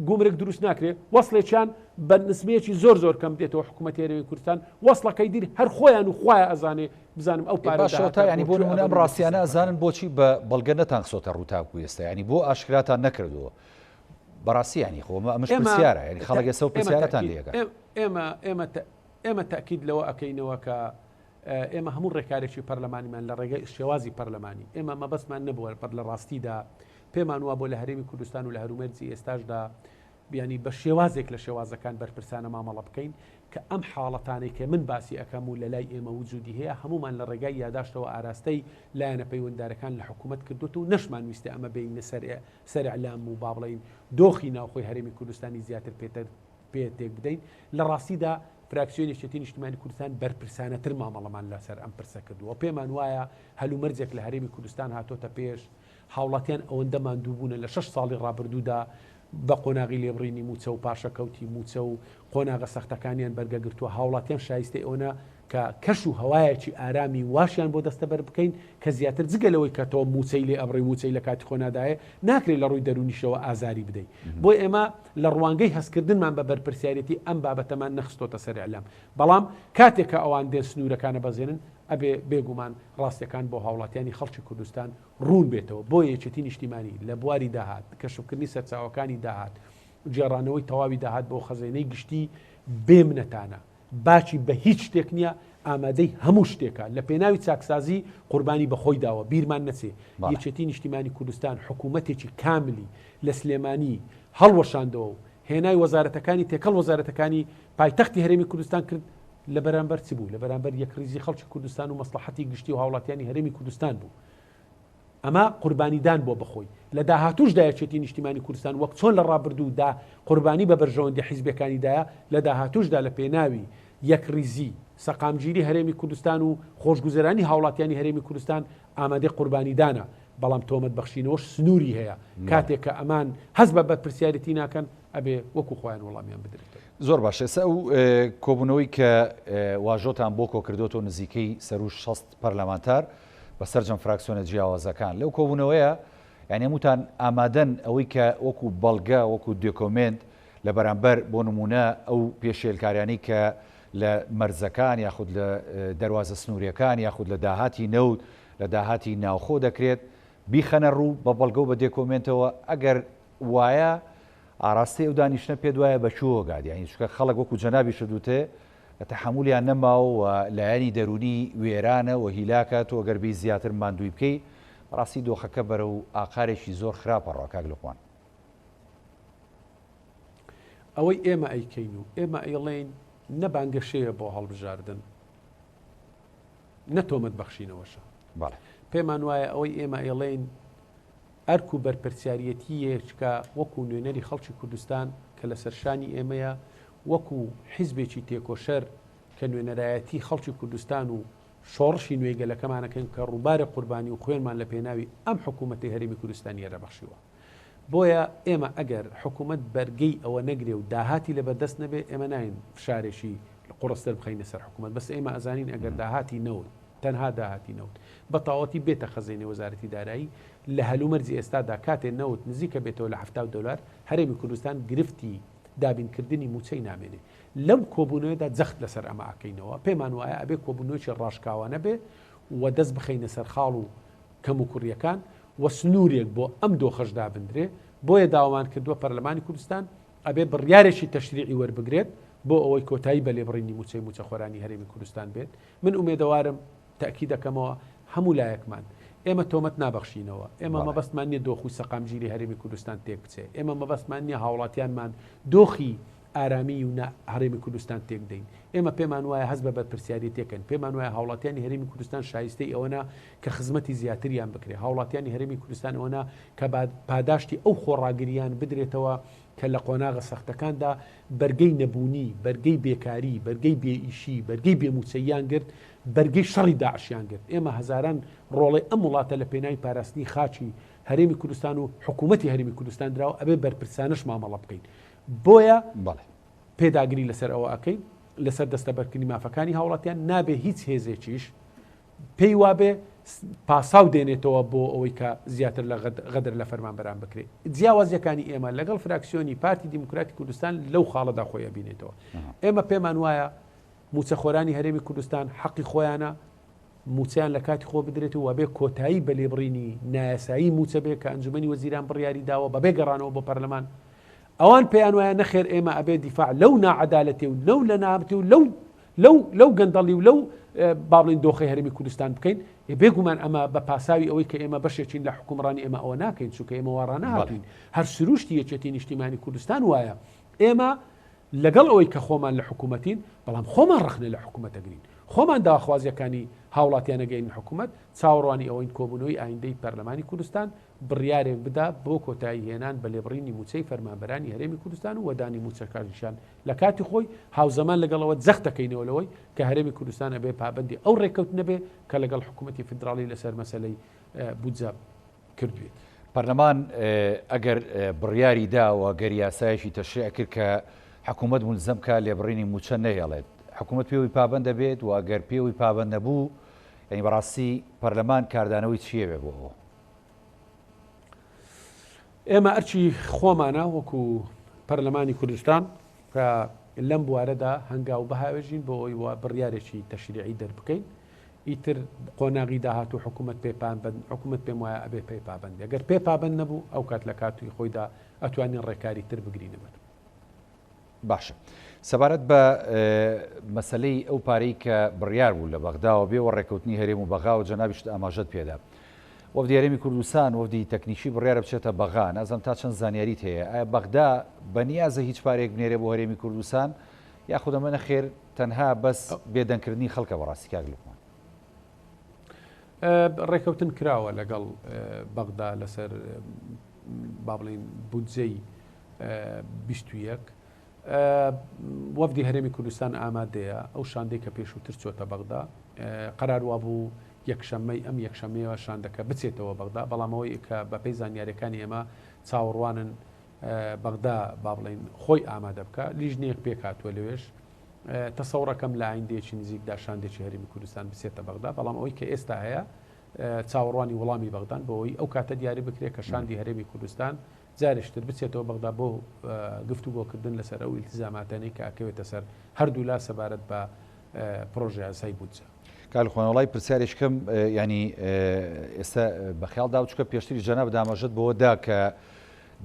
گومرگ دروست ناکرێ وەسڵێکیان بە نسبەیەکی زۆر زۆر کەم دێتەوە حکوومەتی هەرێمی کوردستان وەسڵەکەی دیر هەر خۆیان و خوایە ئەزانێ بزانم ئەو پارە باشە تا یانی بۆ نمونە ئەم ڕاستیانە ئەزانن بۆچی بە بەڵگە نەتان خسۆتە ڕوو تاکو ئێستا یانی بۆ ئاشکراتان نەکردووە بەڕاستی یانی خۆ ئەمەش پرسیارە یانی خەڵک ئێستا و پرسیارەتان لێ ئەکات. ئێمە ئێمە ئێمە تەئکید لەوە ئەکەینەوە کە ئێمە هەموو ڕێکارێکی پەرلەمانیمان لە ڕێگەی شێوازی پەرلەمانی ئێمە مەبەستمان نەبووە بەر لە ڕاستیدا پێمان وابووە لە هەرێمی کوردستان و لە هەرومەرجی ئێستاشدا بیانی بە شێوازێک لە شێوازەکان بەرپرسانە مامەڵە بکەین کە ئەم حاڵەتانەی کە من باسی ئەکەم و لە لای ئێمە وجودی هەیە هەموومان لە ڕێگای یاداشتەوە ئاراستەی لایەنە پەیوەنددارەکان لە حکوومەت کردوێت و نەشمان ویستە ئەمە بێینە سەر سەر ئیعلام و با بڵێین دۆخی ناوخۆی هەرێمی کوردستانی زیاتر پێتر پێ تێک بدەین لە ڕاستیدا فراکسیۆنی یەکێتی نیشتیمانی کوردستان بەرپرسانەتر مامەڵەمان لەسەر ئەم پرسە کردووە پێمان وایە هەلومەرجێک لە هەرێمی کوردستان هاتۆتە پێش. هاوڵاتیان ئەوەندە ماندوو بوونە لە شەش ساڵی ڕابردوودا بە قۆناغی لێبڕینی مووچە و پاشەکەوتی مووچە و قۆناغە سەختەکانیان بەرگە گرتووە، هاوڵاتیان شایستەی ئەوەنە کە کەش و هەوایەکی ئارامی واشیان بۆ دەستەبەر بکەین کە زیاتر جگە لەوەی کە تۆ مووچەی لێ ئەبڕی مووچەی لە کاتی خۆ نادایێ ناکرێت لە ڕووی دەروونیشەوە ئازاری بدەی. بۆیە ئێمە لە ڕوانگەی هەستکردنمان بە بەرپرسیارێتی ئەم بابەتەمان نەخستۆتە سەر ئیعلام. بەڵام کاتێک کە ئەوان دێن سنوورەکان ئەبەزێنن ئەبێ بێگومان ڕاستیەکان بۆ هاوڵاتیانی خەڵکی کوردستان ڕوون بێتەوە، بۆیە یەکێتی نیشتیمانی لە بواری داهات، کەشفکردنی سەرچاوەکانی داهات، گێڕانەوەی تەواوی داهات بۆ خەزێنەی گشتی بێ منەتانە، باکی بە هیچ شتێک نییە، ئامادەی هەموو شتێکە، لە پێناوی چاکسازی قوربانی بە خۆی داوە، بیرمان نەچێ یەکێتی نیشتیمانی کوردستان حکوومەتێکی کاملی لە سلێمانی هەڵوەشاندەوە و هێنای وەزارەتەکانی تێکەڵ وەزارەتەکانی پایتەختی هەرێمی کوردستان کرد، لە بەرامبەر چ بوو؟ لە بەرامبەر یەکڕیزی خەڵکی کوردستان و مەسڵەحەتی گشتی و هاوڵاتیانی هەرێمی کوردستان بوو. ئەمە قوربانیدان بووە بە خۆی. لە داهاتووشدا یەکێتی نیشتیمانی کوردستان وەک چۆن لە ڕابردوو دا قوربانی بە بەرژەوەندی حیزبیەکانی دایە، لە داهاتووشدا لە پێناوی یەکڕیزی، سەقامگیری هەرێمی کوردستان و خۆشگوزەرانی هاوڵاتیانی هەرێمی کوردستان ئامادەی قوربانیدانە. بەڵام تۆمەت بەخشینەوەش سنووری هەیە. کاتێک کە ئەمان هەست بە بەرپرسیارێتی ناکەن، ئەبێ وەکو خۆیان وەڵامیان بدرێتەوە. زۆر باشە ئێستا ئەو کۆبوونەوەی کە واژۆتان بۆ کۆکردۆتەوە نزیکەی سەروو 60 پەرلەمانتار بە سەرجەم فراکسیۆنە جیاوازەکان لەو کۆبوونەوەیە یانی هەمووتان ئامادەن ئەوەی کە وەکو بەڵگە وەکو دۆکۆمێنت لە بەرامبەر بۆ نمونە ئەو پێشێلکاریانەی کە لە مەرزەکان یاخود لە دەروازە سنووریەکان یاخود لە داهاتی نەوت لە داهاتی ناوخۆ دەکرێت بیخەنە ڕوو بە بەڵگە و بە دێکۆمێنتەوە ئەگەر وایە ئاراستەی ئەو دانیشتنە پێت وایە بە کوێوە گات؟ یانی چونکە خەڵک وەکو جەنابیشت وتێ تەحەمولیان نەماوە و لایەنی دەروونی وێرانە و هیلاکە، تۆ گەر بێی زیاتر ماندووی بکەی بەڕاستی دۆخەکە بەرەو ئاقارێکی زۆر خراپ ئەڕوا کاک لوقمان. ئەوەی ئێمە ئەیکەین و ئێمە ئەیڵێین نە بانگەشەیە بۆ هەڵبژاردن نە تۆمەت بەخشینەوەشە. بەڵێ. پێمان وایە ئەوەی ئێمە ئەیڵێین ئەرک و بەرپرسیاریەتییەکە وەکو نوێنەری خەڵکی کوردستان کە لەسەر شانی ئێمەیە، وەکو حیزبێکی تێکۆشەر کە نوێنەرایەتی خەڵکی کوردستان و شۆڕشی نوێی گەلەکەمان ئەکەین کە ڕووبارێک قوربانی و خوێنمان لە پێناوی ئەم حکوومەتەی هەرێمی کوردستانییە بەخشیوە. بۆیە ئێمە ئەگەر حکوومەت بەرگەی ئەوە نەگرێ و داهاتی لەبەردەست نەبێ ئێمە ناین فشارێکی قوڕستر بخەینە سەر حکوومەت، بەس ئێمە ئەزانین ئەگەر داهاتی نەوت، تەنها داهاتی نەوت بە تەواوەتی بێتە خەزێنەی وەزارەتی دارایی، لە هەلومەرجی ئێستادا کاتێ نەوت نزیکە بێتەوە لە 70 دۆلار، هەرێمی کوردستان گرفتی دابینکردنی مووچەی نامێنێ. لەم کۆبوونەوەیەدا جەخت لەسەر ئەمە ئەکەینەوە، پێمان وایە ئەبێ کۆبوونەوەیەکی ڕاشکاوانە بێ و دەست بخەینە سەر خاڵ و کەموکوڕییەکان و سنوورێک بۆ ئەم دۆخەش دابندرێ، بۆیە داوامان کردووە پەرلەمانی کوردستان ئەبێ بڕیارێکی تەشریعی وەربگرێت بۆ ئەوەی کۆتایی بە لێبڕینی مووچەی مووچەخۆرانی هەرێمی کوردستان بێت. من ئومێدەوارم، تەئکید ئەکەمەوە، هەموو لایەکمان، ئێمە تۆمەت نابەخشینەوە، ئێمە مەبەستمان نییە دۆخ و سەقامگیری هەرێمی کوردستان تێک بچێ، ئێمە مەبەستمان نییە هاوڵاتیانمان دۆخی ئارامیی و نا هەرێمی کوردستان تێک دەین. ئێمە پێمان وایە هەست بە بەرپرسیاریەتێکن، پێمان وایە هاوڵاتیانی هەرێمی کوردستان شایستەی ئەوەنە کە خزمەتی زیاتریان بکرێ، هاوڵاتیانی هەرێمی کوردستان ئەوەنە کە پاداشتی ئەو خۆڕاگرییان بدرێتەوە کە لە قۆناغە سەختەکاندا بەرگەی نەبوونی، بەرگەی بێکاری، بەرگەی بێ ئیشی، بەرگەی بێ مووچەییان گرت، بەرگەی شەڕی داعشیان گرت. ئێمە هەزاران ڕۆڵەی ئەم وڵاتە لە پێناوی پاراستنی خاکی هەرێمی کوردستان و حکوومەتی هەرێمی کوردستان دراوە، ئەبێ بەرپرسانەش مامەڵە بکەین. بۆیە پێداگری لەسەر ئەوە ئەکەین، لەسەر دەستەبەرکردنی مافەکانی هاوڵاتیان، نابێ هیچ هێزێکیش پێی وابێ پاساو دێنێتەوە بۆ ئەوەی کە زیاتر لە غەدر لە فەرمانبەران بکرێت. جیاوازیەکانی ئێمە لەگەڵ فراکسیۆنی پارتی دیموکراتی کوردستان لەو خاڵەدا خۆی ئەبینێتەوە. ئێمە پێمان وایە مووچەخۆرانی هەرێمی کوردستان حەقی خۆیانە مووچەیان لە کاتی خۆ بدرێت و بێ کۆتایی بە لێبڕینی نایاسایی مووچە بێ کە ئەنجومەنی وەزیران بڕیاری داوە بەبێ گەڕانەوە بۆ پەرلەمان. ئەوان پێیان وایە نەخێر ئێمە ئەبێ دیفاع لەو ناعەدالەتی و لەو لەناهەقی و لەو لەو لەو گەندەڵی و لەو با بڵێین دۆخەی هەرێمی کوردستان بکەین، ئێ بێگومان ئەمە بە پاساوی ئەوەی کە ئێمە بەشێکین لە حوکمڕانی ئێمە ئەوە ناکەین، چونکە ئێمە وا ڕانەهاتووین، هەر سروشتی یەکێتی نیشتیمانی کوردستان وایە، ئێمە لەگەڵ ئەوەی کە خۆمان لە حکوومەتین، بەڵام خۆمان ڕەخنە لە حکوومەت ئەگرین، خۆمان داخوازییەکانی هاوڵاتیان ئەگەیەنین حکوومەت، چاوەڕوانی ئەوەین کۆبوونەوەی ئایندەی پەرلەمانی کوردستان بڕیارێک بدا بۆ کۆتایی هێنان بە لێبڕینی مووچەی فەرمانبەرانی هەرێمی کوردستان و وەدانی مووچەکانیشیان لە کاتی خۆی، هاوزەمان لەگەڵ ئەوە جەخت دەکەینەوە لەوەی کە هەرێمی کوردستان ئەبێ پابەندی ئەو ڕێککەوتنە بێ کە لەگەڵ حکوومەتی فیدراڵی لەسەر مەسەلەی بودجە. کردوێتی. پەرلەمان ئەگەر بڕیاری دا و گەر یاسایەکی تەشریع کرد کە حکوومەت مولزەم بکا لێبڕینی مووچە نەهێڵێت، حکوومەت پێوەی پابەند دەبێت و ئەگەر پێوەی پابەند نەبوو، یانی بەڕاستی پەرلەمان کاردانەوەی چییە بێ بۆ ئەوە؟ ئێمە ئەرکی خۆمانە وەکو پەرلەمانی کوردستان کە لەم بوارەدا هەنگاو بهاوێژین بۆ ئەوەی وا بڕیارێکی تەشریعی دەربکەین ئیتر قۆناغی داهاتوو حکوومەت پێ پابەند حکوومەت پێم وایە ئەبێ پێی پابەند بێ گەر پێ پابەند نەبوو ئەو کات لە کاتی خۆیدا ئەتوانین ڕێکاری تر بگرینە بەر. باشە سەبارەت بە مەسەلەی ئەو پارەی کە بڕیار بوو لە بەغداوە بێ و ڕێککەوتنی هەرێم و بەغا و جەنابیشت ئاماژەت پێدا وەفدی هەرێمی کوردستان وەفدی تەکنیکی بڕیارە بچێتە بەغا نازانم تا چەند زانیاریت هەیە ئایا بەغدا بەنیازە هیچ پارەیەک بنێرێ بۆ هەرێمی کوردستان یاخود ئەمە نەخێر تەنها بەس بێدەنگکردنی خەڵکە بەڕاستی کاک لوقمان؟ ڕێکەوتن کراوە لەگەڵ بەغدا لەسەر با بڵین بودجەی 21 وەفدی هەرێمی کوردستان ئامادەیە ئەو شاندەی کە پێشووتر چۆتە بەغدا قەرار وابوو یەکشەممەی ئەم یەکشەمەیەوە شاندەکە بچێتەوە بەغدا بەڵام ئەوەی کە بەپێی زانیاریەکانی ئێمە چاوەڕوانن بەغدا با بڵین خۆی ئامادە بکە لیژنەیەک پێکهاتووە لەوێش تەسەوڕەکەم لە ئایندەیەکی نزیکدا شاندێکی هەرێمی کوردستان بچێتە بەغدا، بەڵام ئەوەی کە ئێستا هەیە چاوەڕوانی وڵامی بەغدان بۆ ئەوەی ئەو کاتە دیاری بکرێت کە شاندی هەرێمی کوردستان جارێکی تر بچێتەوە بەغدا بۆ گفتوگۆکردن لەسەر ئەو ئیلتیزاماتانەی کە ئەکەوێتە سەر هەردوولا سەبارەت بە پرۆژەیاسای بودجە. کاک لوقمان وەڵای پرسیارێکی کەم یانی ئێستا بە خەیاڵ دا چونکە پێشتریش جەنابت ئاماژەت بەوە دا کە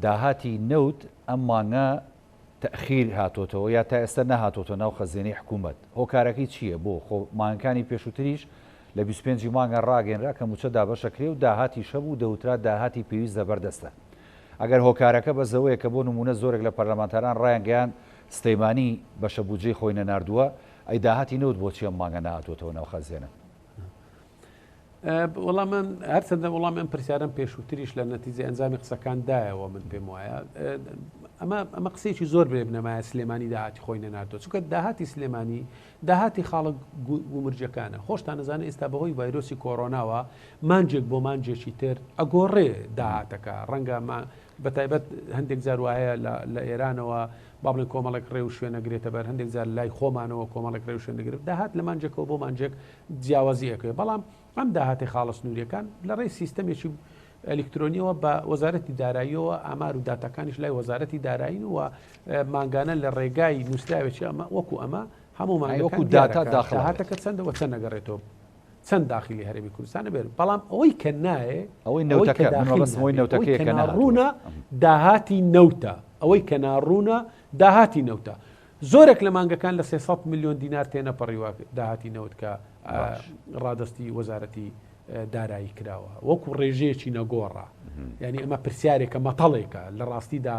داهاتی نەوت ئەم مانگە تەئخیر هاتۆتەوە یا تا ئێستا نەهاتۆتە ناو خەزێنەی حکوومەت هۆکارەکەی چییە بۆ خۆ مانگەکانی پێشووتریش لە 25 ی مانگا ڕاگەیەنرا کە مووچە دابەشەکرێ و داهاتیش هەبوو دەوترا داهاتی پێویست لەبەردەستە ئەگەر هۆکارەکە بەس ئەوەیە کە بۆ نموونە زۆرێک لە پەرلەمانتاران ڕایانگەیاند سلێمانی بەشە بودجەی خۆی نەناردووە ئەی داهاتی نەوت بۆچی ئەم مانگە نەهاتووەتەوە ناو خەزێنە؟ وەڵام من هەرچەندە وەڵامی ئەم پرسیارەم پێشووتریش لە نەتیجەی ئەنجامی قسەکان دایەوە من پێم وایە ئەمە ئەمە قسەیەکی زۆر بێ بنەمایە سلێمانی داهاتی خۆی نەناردووە چونکە داهاتی سلێمانی داهاتی خاڵە گومرجەکانە خۆشتان نەزانە ئێستا بەهۆی ڤایرۆسی کۆرۆناوە مانجێک بۆ مانجێکی تر ئەگۆڕێ داهاتەکە ڕەنگە بە تایبەت هەندێک جار وایە لە ئێرانەوە با بڵێن کۆمەڵێک ڕێ و شوێنە گرێتە بەر هەندێک جار لای خۆمانەوە کۆمەڵێک ڕێ و شوێن دەگرێت داهات لە مانجێکەوە بۆ مانجێک جیاوازی ئەکەوێت بەڵام ئەم داهاتی خاڵە سنووریەکان لە ڕێی سیستەمێکی ئەلیکترۆنیەوە بە وەزارەتی داراییەوە ئامار و داتاکانیش لای وەزارەتی دارایین و مانگانە لە ڕێگای نووسراوێکی ئەمە وەکو ئەمە هەموو مانگەکان داتا داخل داهاتەکە چەندە وە چەند نەگەڕێتەوە چەند داخلی هەرێمی کوردستان بێت بەڵام ئەوەی کە نایێ ئەوەی نەوتەکە مەبەستم نەوتەکەیە کە ناڕوونە داهاتی نەوتە ئەوەی کە ناڕوونە داهاتی نەوتە زۆرێک لە مانگەکان لە 300 میلیۆن دینار تێنەپەڕیوە داهاتی نەوت کە ڕادەستی وەزارەتی دارایی کراوە وەکو ڕێژەیەکی نەگۆڕە یعنی ئەمە پرسیارێکە مەتەڵێکە لە ڕاستیدا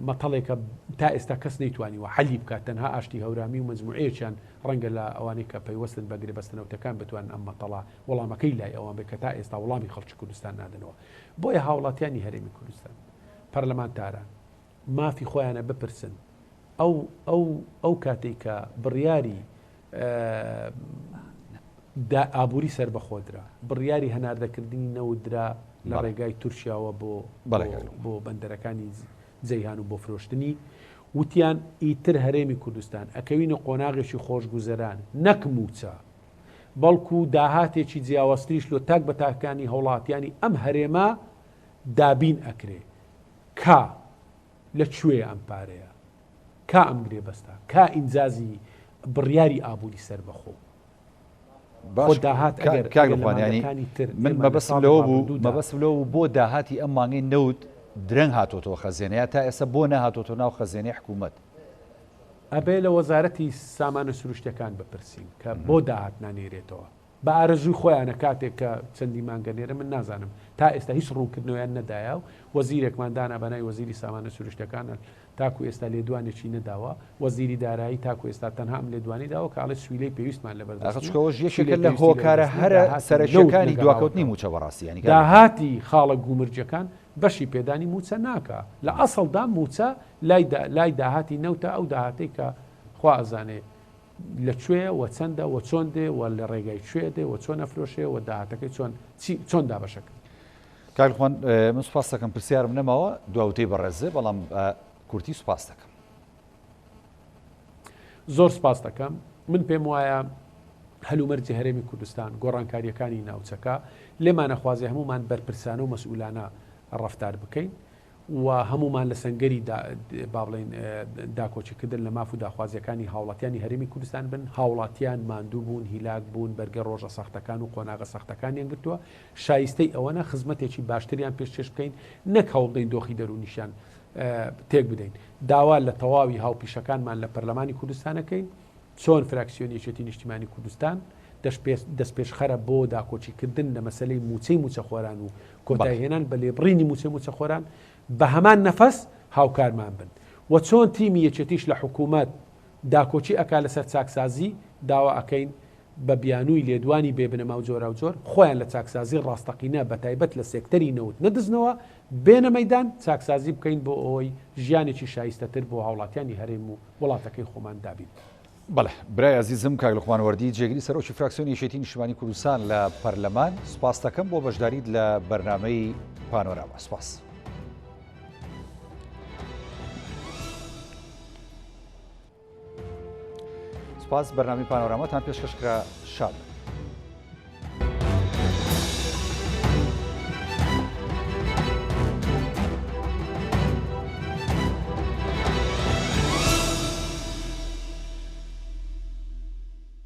مەتەڵێکە تا ئێستا کەس نەیتوانیوە حەلی بکات تەنها ئاشتی هەورامی و مەجموعەیەکیان ڕەنگە لە ئەوانەی کە پەیوەستن بە گرێبەستە نەوتەکان بتوانن ئەم مەتەڵە وەڵامەکەی لای ئەوان بێت کە تا ئێستا وەڵامی خەڵکی کوردستان نادەنەوە بۆیە هاوڵاتیانی هەرێمی کوردستان پەرلەمانتاران مافی خۆیانە بپرسن ئەو ئەو ئەو کاتێک کە بڕیاری دا ئابووری سەربەخۆ درا، بڕیاری هەناردەکردنی نەوت درا لە ڕێگای تورکیاوە بۆ بۆ بەندەرەکانی جەیهان و بۆ فرۆشتنی، وتیان ئیتر هەرێمی کوردستان ئەکەوینە قۆناغێکی خۆشگوزەران نەک مووچە بەڵکو داهاتێکی جیاوازتریش لۆ تاک بە تاکانی هەوڵاتیانی ئەم هەرێمە دابین ئەکرێ کا لە کوێیە ئەم پارەیە؟ کا ئەم گرێبەستە؟ کا ئینجازی بڕیاری ئابووری سەربەخۆ؟ باش داهات ئەگەر کاک لوقمان یانی من مەبەستم لەوە بوو مەبەستم لەوە بوو بۆ داهاتی ئەم مانگەی نەوت درەنگ هاتۆتەوە خەزێنە یا تا ئێستا بۆ نەهاتۆتەوە ناو خەزێنەی حکوومەت؟ ئەبێ لە وەزارەتی سامانە سروشتیەکان بپرسین کە بۆ داهات نانێرێتەوە. بە ئارەزووی خۆیانە کاتێک کە چەندی مانگە نێرە من نازانم تا ئێستا هیچ ڕوونکردنەوەیان نەدایە و وەزیرێکمان دانا بە ناوی وەزیری سامانە سروشتەکان تاکو ئێستا لێدوانێکی نەداوە وەزیری دارایی تاکو ئێستا تەنها ئەم لێدوانەی داوە کە ئەڵێ سویلەی پێویستمان لەبەردەست ئاخر چونکە ئەوەش یەکێکە لە هۆکارە هەرە سەرەکیەکانی دواکەوتنی مووچە بەڕاستی یانی داهاتی خاڵە گومرگیەکان بەشی پێدانی مووچە ناکا لە ئەسڵدا مووچە لای لای داهاتی نەوتە ئەو داهاتەی کە خوا ئەزانێ لە کوێیە و چەندە و چۆن دێ و لە ڕێگای کوێ دێ و چۆن ئەفرۆشێ و داهاتەکەی چۆن چی چۆن دابەشەکرێ. کاک لوقمان من سوپاس دەکەم پرسیارم نەماوە دواوتەی بەڕێزێ بەڵام کورتی سوپاس دەکەم. زۆر سپاس دەکەم من پێم وایە هەلومەرجی هەرێمی کوردستان گۆڕانکاریەکانی ناوچەکە لێمانەخوازێ هەمومان بەرپرسانە و مەسئولانە ڕەفتار بکەین و هەموومان لە سەنگەری با بڵێین داکۆکیکردن لە ماف و داخوازییەکانی هاوڵاتیانی هەرێمی کوردستان بن، هاوڵاتیان ماندوو بوون، هیلاک بوون، بەرگە ڕۆژە سەختەکان و قۆناغە سەختەکانیان گرتووە، شایستەی ئەوەنە خزمەتێکی باشتریان پێشکێش بکەین، نەک هەوڵبدەین دۆخی دەروونیشیان تێک بدەین. داوا لە تەواوی هاوپیشەکانمان لە پەرلەمانی کوردستان ئەکەین، چۆن فراکسیۆنی یەکێتی نیشتیمانی کوردستان دەستپێشخەرە بۆ داکۆکیکردن لە مەسەلەی مووچەی مووچەخۆران و کۆتاییهێنان بە لێبڕینی مووچەی مووچەخۆران، بە هەمان نەفەس هاوکارمان بن و چۆن تیمی یەکێتیش لە حکوومەت داکۆکی ئەکا لەسەر چاکسازی، داوا ئەکەین بە بیانووی لێدوانی بێ بنەما و جۆراوجۆر خۆیان لە چاکسازی ڕاستەقینە بەتایبەت لە سێکتەری نەوت نەدزنەوە، بێنە مەیدان چاکسازی بکەین بۆ ئەوەی ژیانێکی شایستەتر بۆ هاوڵاتیانی هەرێم و وڵاتەکەی خۆمان دابین بکەین. بەڵێ برای ئەزیزم کاک لوقمان وەردی جێگری سەرۆکی فراکسیۆنی یەکێتی نیشتیمانی کوردستان لە پەرلەمان سوپاستەکەم بۆ بەشداریت لە بەرنامەی پانۆراما سوپاس. سوپاس بەرنامەی پانۆراماتان پێشکەش کرا شاد بن.